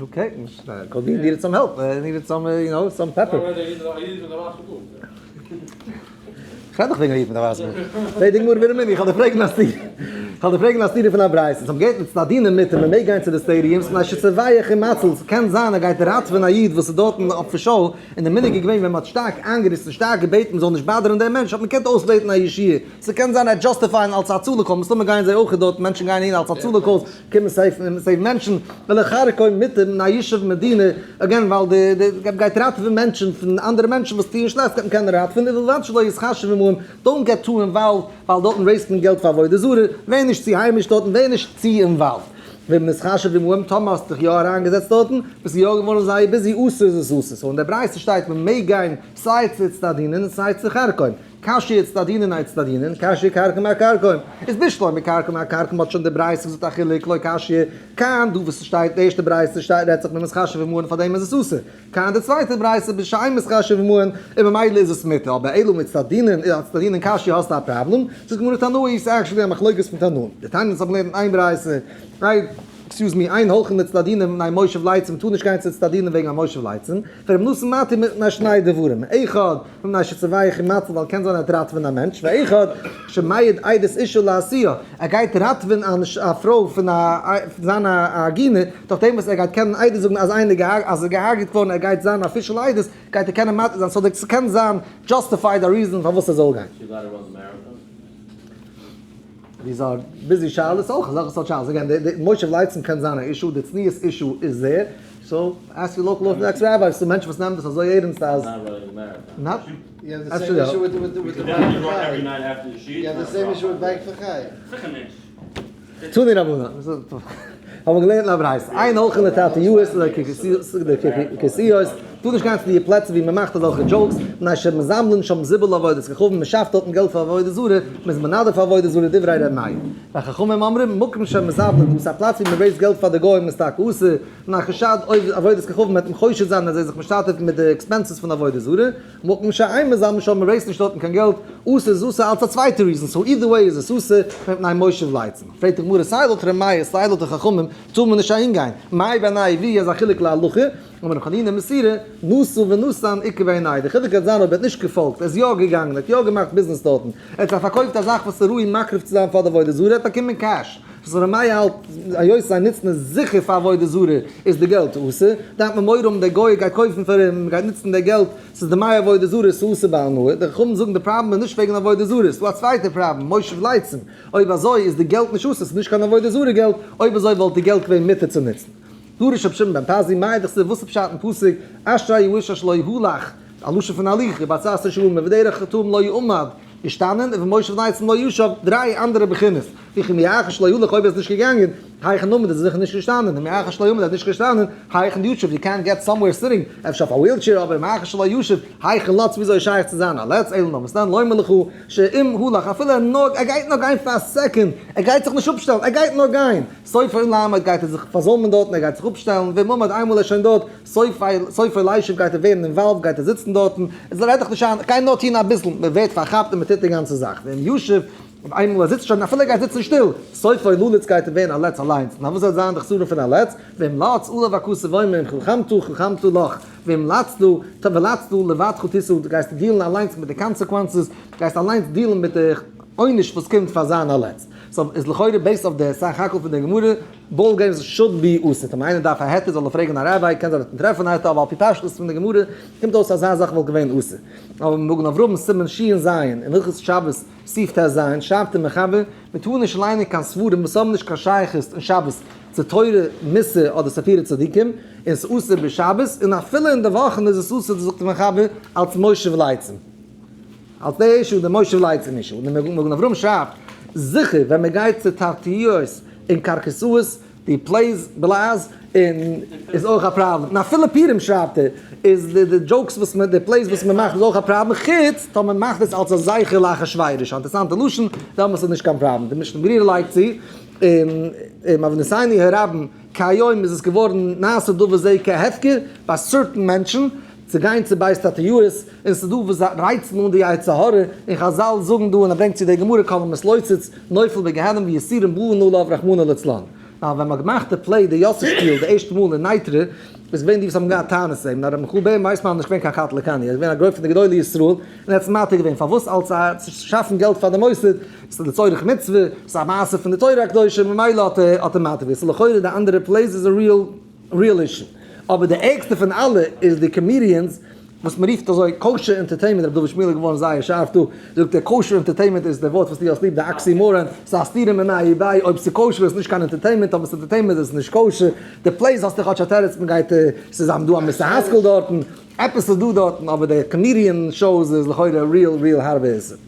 Okay, could be needed some help, needed some, you know, some pepper. איך רעד דאך וועגן א איד מיט א ווייסע בארד. פרעג די גמרא ווער איז מיני, איך האב דיר פרעגן אז די. כ'וועל דיר פרעגן א סתירה פון א ברייתא. ס'האט געהערט אצטדינין מותר, מען מעג גיין צו די stadiums, מפני שצווח ומציל, ס'קען זיין ער גייט ראטווען א איד וואס איז דארטן אויף show, און די מנהג איז געווען ווען מ'האט שטארק איינגעריסן, שטארק געבעטן מ'זאל נישט באדערן דעם מענטש, האט מען געקענט אויסבעטן א ישועה. ס'קען זיין ער justify ען אלס הצלה call, מסתמא גייען זיי אויך דארט, מענטשן גייען אהין אלס הצלה calls, קומען save ן מענטשן, ולכרכום מותר מפני ישוב מדינה, again ווייל די די גייט ראטעווען מענטשן פון אנדערע מענטשן וואס טוען שלעכטס גייט מען קענען ראטעווען, ובלבד שלא יתחשב עמהם, don't get too involved, ווייל דארטן raise ט מען געלט פאר עבודה זרה, ווער נישט צו היימיש דארטן, ווער נישט צו involved. ואם נתחשב עמהם, טאמער האסטו דיך יא אריינגעזעצט דארטן, ביסטו יא געווארן זייער busy, אסור איז עס אסור. so אין דער ברייתא שטייט מען מעג גיין סיי צו אצטדינין און סיי צו כרכום. קשיא אצטדינין אאצטדינין, קשיא כרכום אכרכום. איז בשלמא כרכום אכרכום האט שוין די ברייתא געזאגט א חילוק, לא קשיא, כאן דא וואס ס'שטייט די ערשטע ברייתא שטייט רעדט זיך במתחשב עמהן פארדעם איז עס אסור. כאן די צווייטע ברייתא בשאין מתחשב עמהן און ממילא איז עס מותר, אבער אלא מאצטדינין אאצטדינין קשיא האסטו א פראבלעם, זאגט גמרא תנאי איז actually א מחלוקת פון תנאים, דתניא אונז האבן געלערנט אין איין ברייתא, excuse me, אין הולכין לאצטדינין מפני מושב לצים, מ'טאר נישט גיין צו אצטדינין וועגן א מושב לצים, ורבי נתן מתיר מפני שני דברים, אחד, מפני שצווח ומציל ווייל קען זיין ער וועט ראטווען א מענטש, ואחד, שמעיד עדות אשה לעשיה, ער גייט ראטווען א פרוי פון זיין א עגונה, דורך דעם וואס ער גייט קענען עדות זאגן אז איינער אז איז געהארגעט געווארן ער גייט זיין official עדות, גייט ער קענען מתיר זיין, so ס'קען זיין justified א reason פארוואס ער זאל גיין. These are busy שאלות אויך, אזעלכע סארט שאלות, again, די מושב לצים קען זיין א issue, די צניעות issue איז there, so ask your local Orthodox rabbi, ס'דא מענטשן וואס נעמען דאס אזוי ערענסט אז. תנו רבנן, האבן געלערנט אין א ברייתא, אין הולכין לתעתיעות ולקרקסיות, טאר נישט גיין צו די פלעצער ווי מען מאכט אזעלכע jokes, מפני שמזבלין שם זיבול לעבודת כוכבים, מען שאפט דארטן געלט פאר עבודה זרה, מען איז מנדב פאר עבודה זרה, דברי ר' מאיר. וחכמים אומרים, מקום שמזבלין, דאס איז א פלאץ ווי מען raise ט געלט פאר די גוים איז טאקע אסור, מפני חשד עבודת כוכבים, מען וועט אים חושד זיין אז ער איז זיך משתתף מיט די expenses פון עבודה זרה, מקום שאין מזבלין שם, מען raise ט נישט דארטן קיין געלט, אסור איז אסור אלץ א צווייטע reason, so either way איז עס אסור, מפני מושב לצים. פרעגט די גמרא סיי לויט ר' מאיר סיי לויט די חכמים טאר מען נישט אהינגיין, מאי בינייהו ווי איז א חילוק להלכה, אמר ר' חנינא מסורה, נשא ונתן איכא בינייהו, די חילוק וועט זיין אויב ער האט נישט געפאלגט, ער איז יא געגאנגען, ער האט יא געמאכט ביזנעס דארטן, ער האט זיי פארקויפט א זאך וואס איז ראוי מקריב צו זיין פאר די עבודה זרה, ער האט באקומען cash, וואס ר' מאיר האלט היות זיי נוצן עס זיכער פאר עבודה זרה איז די געלט אסור, דארף מען מורא האבן דער גוי גייט קויפן פאר אים, מען גייט נוצן די געלט, ס'איז די מאי עבודה זרה איז אסור בהנאה, די חכמים זאגן די פראבלעם איז נישט וועגן עבודה זרה, ס'דא א צווייטע פראבלעם, מושב לצים, אויב אזוי איז די געלט נישט אסור, ס'איז נישט קיין עבודה זרה געלט, אויב אזוי וואלט די געלט געווען מותר צו נוצן. דרש רבי שמעון בן פזי, מאי דכתיב וואס איז פשט אין פסוק, אשרי האיש אשר לא הלך, א לשון פון הליכה, בעצת רשעים ובדרך חטאים לא עמד, געשטאנען, ובמושב לצים לא ישב, דריי אנדערע בחינות, וכי מאחר שלא הלך אויב ער איז נישט געגאנגען, היכן עמד איז ער זיכער נישט געשטאנען, ומאחר שלא עמד ער איז נישט געשטאנען, היכן ישב, you can't get somewhere sitting, אפשר אויף א wheelchair, אבער מאחר שלא ישב, היכן לץ וויאזוי איז שייך צו זיין א לץ, אלא נאר וואס דען, לומר לך, שאם הלך, אפילו ער נאר, ער גייט נאר גיין פאר א second, ער גייט זיך נישט אפשטעלן, ער גייט נאר גיין, סופו לעמוד גייט ער זיך פארזוימען דארטן, ער גייט זיך אפשטעלן, ואם עמד איינמאל ער איז שוין דארט, סופו לישב גייט ער ווערן involved, גייט ער זיצן דארטן, עס רעד דיך נישט איין, גיי נאר טון אביסל, מען ווערט פארכאפט און מען טוט די גאנצע זאך, ואם ישב, און איינמאל ער זיצט שוין, אפילו ער גייט זיצן שטיל, סופו ללוץ גייט ער ווערן א לץ אליינס, נאר וואס וועט זיין די חסרון פון א לץ, ואם לץ עליו הכתוב אומר אם חכמת חכמת לך, ואם לצת ולצת לבדך תשא, דו גייסט deal ן אליינס מיט די consequences, דו גייסט אליינס deal ן מיט די עונש וואס קומט פאר זיין א לץ. so איז לכאורה based אויף די סך הכל פון די גמרא, ball games should be אסור. טאמער איינער דארף א היתר זאל ער פרעגן א rabbi, קען זיין ער וועט טרעפן א היתר, אבער על פי פשטות פון די גמרא קומט אויס אזא זאך וואלט געווען אסור. אבער מגן אברהם סימן ש"ז אין הלכות שבת סעיף ט"ז שרייבט דער מחבר, מען טאר נישט ליינען קיין ספרים וואס האבן נישט קיין שייכות אין שבת צו תורה, מוסר אדער סיפורי צדיקים, און ס'איז אסור בשבת, און אפילו אין די וואכן איז עס אסור, דאס זאגט דער מחבר אלס מושב לצים. אלס די issue, די מושב לצים issue. און דער מגן אברהם שרייבט, זיכער ווען מען גייט צו תעתיעות און קרקסאות, די plays בלעז, און איז אויך א פראבלעם. און אפילו פורים שרייבט ער, איז די די jokes וואס מען, די plays וואס מען מאכט איז אויך א פראבלעם, חוץ טאמער מען מאכט עס אלס א זכר לאחשוורוש, א אינטערעסאנטע לשון, דעמאלטס איז נישט קיין פראבלעם. די משנה ברורה לייגט צו, און בעוונותינו הרבים, כהיום איז עס געווארן נעשה דבר זה כהפקר ביי certain מענטשן, צו גיין צו בית תעתיעות, און ס'איז דא וואס רייצן אן די יצר הרע, און חזל זאגן דא, און ער ברענגט צו די גמרא כל המתלוצץ נופל בגיהנום ויסורים באין עליו רחמנא לצלן. נאר ווען מ'האט געמאכט די play די יוסף שפיל די ערשטע מאל אין נייטרא, איז געווען די וואס האבן געהאט טענות צו אים, נאר רבי מיכאל בער ווייסמאן איז נישט געווען קיין קטלא קניא, ער איז געווען א גרויסער פון די גדולי ישראל, און ער האט עס מתיר געווען, פארוואס אלס א צו שאפן געלט פאר די מוסד, עס איז לצורך מצוה, עס איז א מעשה פון די תורה הקדושה, ממילא האט ער האט ער מתיר געווען, ס'איז לכאורה די אנדערע plays איז א real real issue. אבער די ערגסטע פון אלע איז די comedians וואס מען רופט אזוי kosher entertainment, רבי דוד שמואל איז געווארן זייער שארף דא, זאגט ער kosher entertainment איז די ווארט וואס דו האסט ליב, די oxymoron, ס'איז א סתירה מיניה וביה, אויב ס'איז kosher איז נישט קיין entertainment, אויב עס איז entertainment איז עס נישט kosher, די plays האסטו כאטש א תירוץ מען גייט ס'איז דא א מוסר השכל דארטן, עפעס איז דא דארטן, אבער די comedian shows איז לכאורה real real הארבע איסור.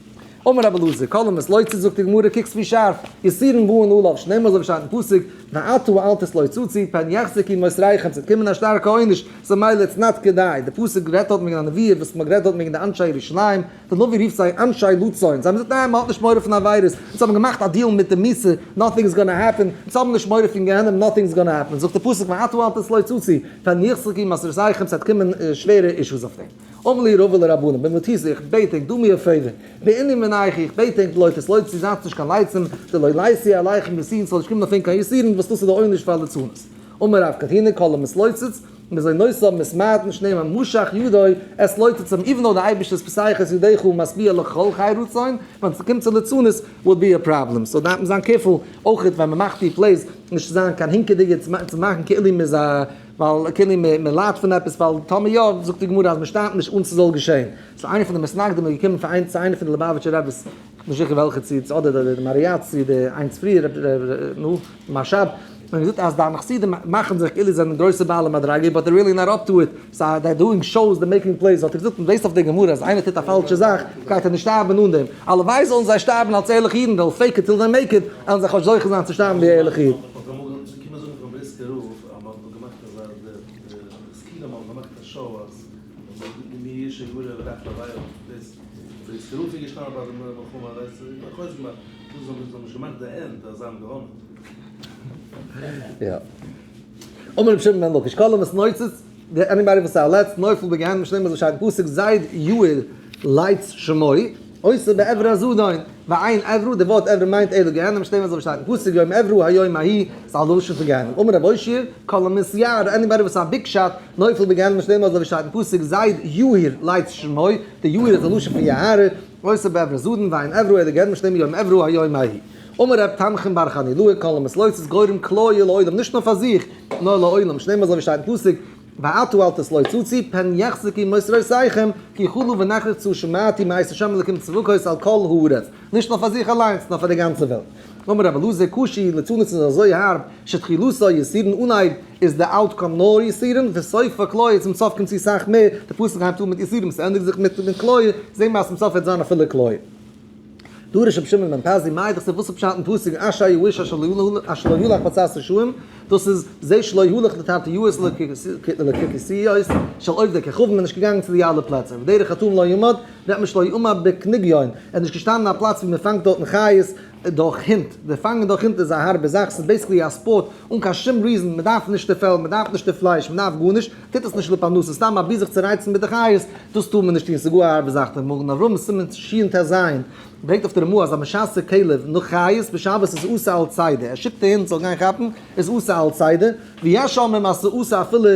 אמר רבי אלעזר, כל המתלוצץ זאגט די גמרא קוקסט ווי שארף, יסורין באין עליו, שנאמר אזוי ווי שטייט אין פסוק, ועתה אל תתלוצצו, פן יחזקו מוסריכם, ס'וועט קומען א שטארקע עונש, ס'איז מילא it's not כדאי, די פסוק רעדט דארט וועגן א נביא וואס מ'האט גערעדט דארט וועגן די אנשי ירושלים, די נביא רופט זיי אנשי לצון, זיי האבן געזאגט ניין מ'האט נישט מורא פון עבירות, אונז האבן געמאכט א deal מיט די מיתה, nothing is gonna happen, אונז האבן נישט מורא פון גיהנום, nothing is gonna happen, זאגט די פסוק ועתה אל תתלוצצו, פן יחזקו מוסריכם, ס'וועט קומען שווערע אישוס אויף דעם. אמר להו רבא לרבנן, במטותא איך בעט ענק do me a favor, בעינא מינייכו איך בעט ענק לא תתלוצצו זייטס נישט קיין לייצים, דלא ליתו עלייכו יסורין ס'זאל נישט קומען אויף ענק קיין יסורין וואס דאס איז די עונש פאר ליצנות. אמר רב קטינא כל המתלוצץ מזונותיו מתמעטין שנאמר משך ידו את לוצצם even though די אייבערשטער איז פותח את ידך ומשביע לכל חי רצון, ווען ס'קומט צו ליצנות would be a problem, so דארף מען זיין careful אויכעט ווען מ'מאכט די plays נישט צו זיין קיין הינקעדיגע צו מאכן כאילו מ'איז א ווייל כאילו מען ליידט פון עפעס, ווייל טאמער יא, זאגט די גמרא אז מען שטארבט נישט אן ס'זאל געשען. סאו איינער פון די מתנגדים איז געקומען פאר איינס צו איינער פון די ליובאוויטשער רביס, כ'בין נישט זיכער וועלכע צו צו אדער די מהרי"ץ צו די איינס פריער נו, מהרש"ב, און געזאגט אז דיינע חסידים מאכן זיך כאילו זיי זענען גרויסע בעלי מדריגה but they're really not up to it, so they're doing shows they're making plays, האט ער געזאגט און based אויף די גמרא אז איינער טוט א פאלשע זאך גייט ער נישט שטארבן אן דעם, הלוואי זאלן זיי שטארבן אלס ערליכע אידן, they'll fake it till they make it, וועלן זיי כאטש זוכה זיין צו שטארבן ווי ערליכע אידן. רב אז מען האט געמאכט אזא די משכילים האבן געמאכט א show אז מי ישא ירא ורח לוויה דאס בריסקער רב איז געשטאנען ביי די מלחמה דאס איז א חוזק געמאכט דאס זיי האבן נישט געמאכט די end אז זיי האבן געוואנען. יא. אמר רבי שמעון בן לקיש כל המתנוצץ, anybody וואס איז א לץ נופל בגיהנום שנאמר אזוי שטייט אין פסוק זייד יאיר לץ שמו, עושה בעברה זדון, ואין עברה, די ווארט עברה מיינט אלא גיהנום, שנאמר אזוי שטייט אין פסוק יום עברה היום ההיא, ס'איז א לשון פון גיהנום. אמר רבי אושעיא, כל המתיירא, anybody וואס איז א big shot, נופל בגיהנום, שנאמר אזוי שטייט אין פסוק זייד יהיר לץ שמו, די יהיר איז א לשון פון יערה, עושה בעברה זדון, ואין עברה אלא גיהנום, שנאמר יום עברה היום ההיא. אמר רב תנחום בר חנילאי, כל המתלוצץ גורם כליה לעולם, נישט נאר פאר זיך, נאר לעולם, שנאמר אזוי שטייט אין פסוק, ועתה אל תתלוצצו, פן יחזקו מוסרותיכם, כי כלו ונחרצו שמעתי מאת השם אלקים צבקות על כל הארץ, נישט נאר פאר זיך אליינס, נאר פאר די גאנצע וועלט. אמר רבי אלעזר, קשי, ליצנות איז אזוי הארב, שתחילתו יסורין אנהייב איז די outcome נאר יסורין, וסופו כליה צום סוף קומט צו סאך מער, די פסוק הייבט אן מיט יסורים, ס'ענדיגט זיך מיט כליה, זעהן מיר אז צום סוף וועט זיין אפילו כליה. דרש רבי שמעון בן פזי, מאי דכתיב וואס איז פשט אין פסוק אשרי האיש אשר לא הלך בעצת רשעים, דאס איז זה שלא הלך לתרטיוס ולקרקסיות של עובדי כוכבים, מען איז נישט געגאנגען צו די אלע פלעצער, ודרך חטאים לא עמד, רעדט מען שלא עמד בקניגיון, ער איז נישט געשטאנען אין א פלאץ ווי מען פאנגט דארטן חיות דורך הינט, די פאנגען דורך הינט איז א הארבע זאך, ס'איז basically א ספארט אן קיין שום reason, מען דארף נישט די פעל, מען דארף נישט די פלייש, מען דארף גארנישט, טוט עס נישט לפרנסה, סתם אבי זיך צו רייצן מיט די חיות, דאס טאר מען נישט טון, ס'איז גאר א הארבע זאך, דער מגן אברהם סימן שט"ז ברענגט אויף די רמ"א אז א משסה כלב נאך חיות בשבת איז אסור אלס צידה, ער שיקט די הונט זאל גיין כאפן, איז אסור אלס צידה, ויש אומרים אז ס'איז אסור אפילו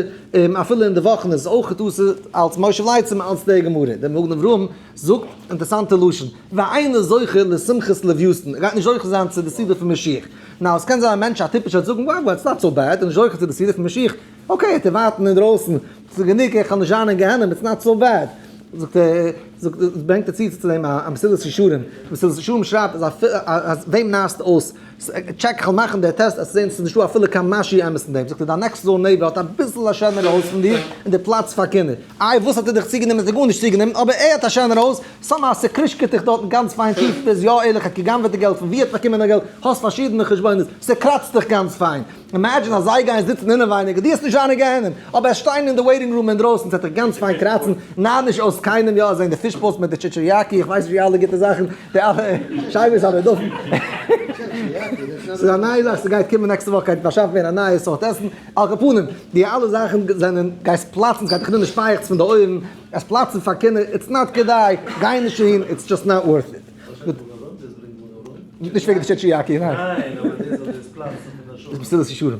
אפילו אין די וואכן איז עס אויך אסור אלס מושב לצים אלס די גמרא, דער מגן אברהם זאגט אינטערסאנטע לשון, ואינו זוכה לשמחת לויתן, ער גייט נישט זוכה זיין צו די סעודה פון משיח, now עס קען זיין א מענטש א טיפש וועט זאגן wow it's not so bad, ער איז נישט זוכה צו די סעודה פון משיח, okay, ער וועט ווארטן אינדרויסן, ס'איז גענוג איך קען נישט זיין אין גיהנום, it's not so bad. זאגט ער, זאגט ער, ברענגט ער צו צו דעם א מסילת ישרים, מסילת ישרים שרייבט אז אפילו, אז וועם נארסטו אויס, check איך וועל מאכן די טעסט אז זען ס'איז נישטא אפילו קיין משהו אמת אין דעם, זאגט ער דיין next door neighbor האט אביסל א שענערע הויז פון דיר, און די פלאץ פאר קינדער, איי וואס האט ער דיך צוגענומען, האט ער גארנישט צוגענומען, אבער ער האט א שענערע הויז, somehow ס'קרישקעט דיך דארטן גאנץ פיין טיף, איז יא ערליך האט גע'גנב'עט די געלט, פון ווי ער האט באקומען די געלט, האסט פארשידענע חשבונות, ס'קראצט דיך גאנץ פיין. imagine אז זיי גייען זיצן אינעווייניג און דו האסט נישט זיינע גיהנום, אבער עס שטיין אין די waiting room אינדרויסן ס'וועט דיך גאנץ פיין קראצן, נאר נישט אויס קיינעם יא זען די fish balls מיט די טשיטשיריאקי, איך ווייס נישט ווי אלע גוטע זאכן, די אלע שיימעס אדער דופן. ס'איז א נייע זאך, ס'גייט קומען נעקסטע וואך גייט באשאפן ווערן א נייע סארט עסן, על כל פנים, די אלע זאכן זענען, גייסט פלאצן, ס'גייט דיך נעמען שפייעכץ פון די אויערן, עס פלאצן פאר קינדער, it's not כדאי, גיי נישט אהין, it's just not worth it. נישט וועגן די טשיטשיאקי, ניין. ניין, אבער דאס אז דאס פלאצן פון די דאס מסילת ישרים.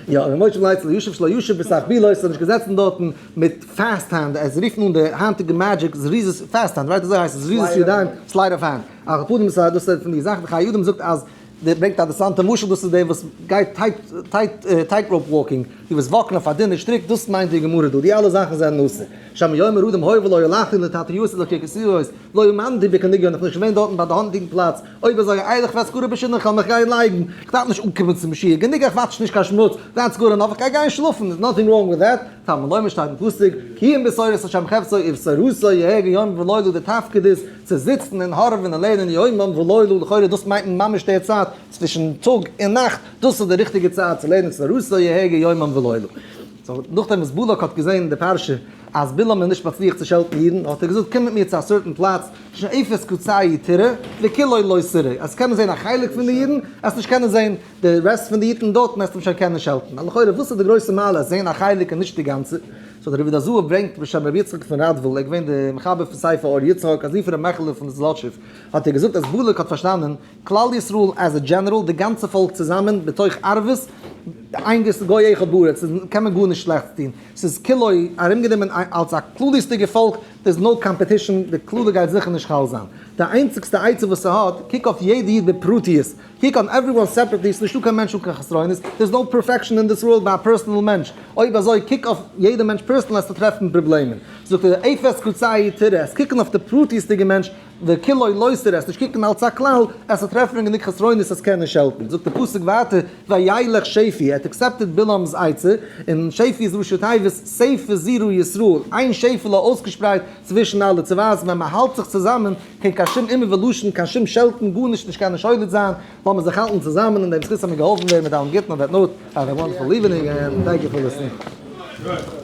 יא, ומושב לייצל יושב שלא יושב בסך בילו, איז נישט געזעצן דארטן מיט fast hand, עס רופן אן די היינטיגע magic זריזות fast hand, right אזוי הייסט עס, זריזות ידיים, sleight of hand. על כל פנים דאס איז פון די זאכן, די חיי אדם זאגט אז דער ברענגט א אינטערעסאנטע משל, דאס איז דער וואס גייט tight tight tight rope walking, די וואס walk ן אויף א דינע שטריק, דאס מיינט די גמרא דא, די אלע זאכן זענען אסור. שמא יאמר אדם הואיל ולא הלכתי לתתיות ולקרקסיות, לא האמנתי בקניגיון, איך בין נישט געווען דארטן ביי די hunting פלאץ, אויב אזוי אלך ואתגרה בשינה כ'וועל מיך גיין לייגן, כ'דארף נישט אנקומען צום שיעור, גענוג איך וואטש נישט קיין שמוץ, that's good enough, איך גיי גיין שלאפן, there's nothing wrong with that, תלמוד לומר שטייט אין פסוק, כי אם בתורת השם חפצו ובתורתו יהגה יומם ולילה, די תפקיד איז צו זיצן און הארעווען און לערנען יומם ולילה, לכאורה דאס מיינט מען ממש די צייט צווישן טאג און נאכט, דאס איז די ריכטיגע צייט צו לערנען ובתורתו יהגה יומם ולילה. so נאכדעם וואס בלק האט געזען אין די פרשה אז בלעם איז נישט מצליח צו שעלטן אידן, האט ער געזאגט קום מיט מיר צו א certain פלאץ, שאפס קצהו תראה, וכולו לא תראה, אז קענען זען א חלק פון די אידן, עסט נישט קענען זען די רעסט פון די אידן דארטן, עסט אים שוין קענען שעלטן. ווייל לכאורה וואס איז די גרויסע מעלה זען א חלק און נישט די גאנצע? so דער רבי דזוה ברענגט בשם רבי יצחק פון ראדוויל, ער איז געווען די מחבר פון ספר אור יצחק, א זון פון רבי מעכעלע פון זלאטשוב, האט ער געזאגט אז בלק האט פארשטאנען כלל ישראל as a general, די גאנצע פאלק צוזאמען, בתוך ערבות, אין גוי אחד בארץ, קען מען גארנישט שלעכטס טון, ס'איז כולו ארומגענומען אלס א כלליות'דיגע פאלק, there is no competition, די קללה גייט זיכער נישט חל זיין. די איינציגסטע עצה וואס ס'האט, קוק אויף יעדע איד בפרטיות, קוק אן everyone separately, ס'נישטא קיין מענטש אן קיין חסרונות, there is no perfection אין this world ביי א personal מענטש, אויב אזוי קוק אויף יעדע מענטש personal עסטו טרעפן פראבלעמען. זאגט ער, אפס קצהו תראה, עס קוקן אויף די פרטיות'דיגע מענטש, וכולו לא תראה, עס נישט קוקן אלץ א כלל, עס וועט טרעפן גענוג חסרונות עס קען נישט שעלטן. זאגט דער פסוק ווייטער, וילך שפי, ער האט accepted בלעם'ס עצה, און שפי איז ראשי תיבות, שפה זרה ישראל, איין שעפעלע אויסגעשפרייט צווישן אלע, צו ווייזן ווען מען האלט זיך צוזאמען, קען קיין שום אומה ולשון, קיין שום שעלטן, גארנישט נישט קענען שולט זיין, לאמיר זיך האלטן צוזאמען, אין דעם זכות זאל מיר געהאלפן ווערן מיט אלעם גוטן, on that note, have a wonderful evening and thank you for listening.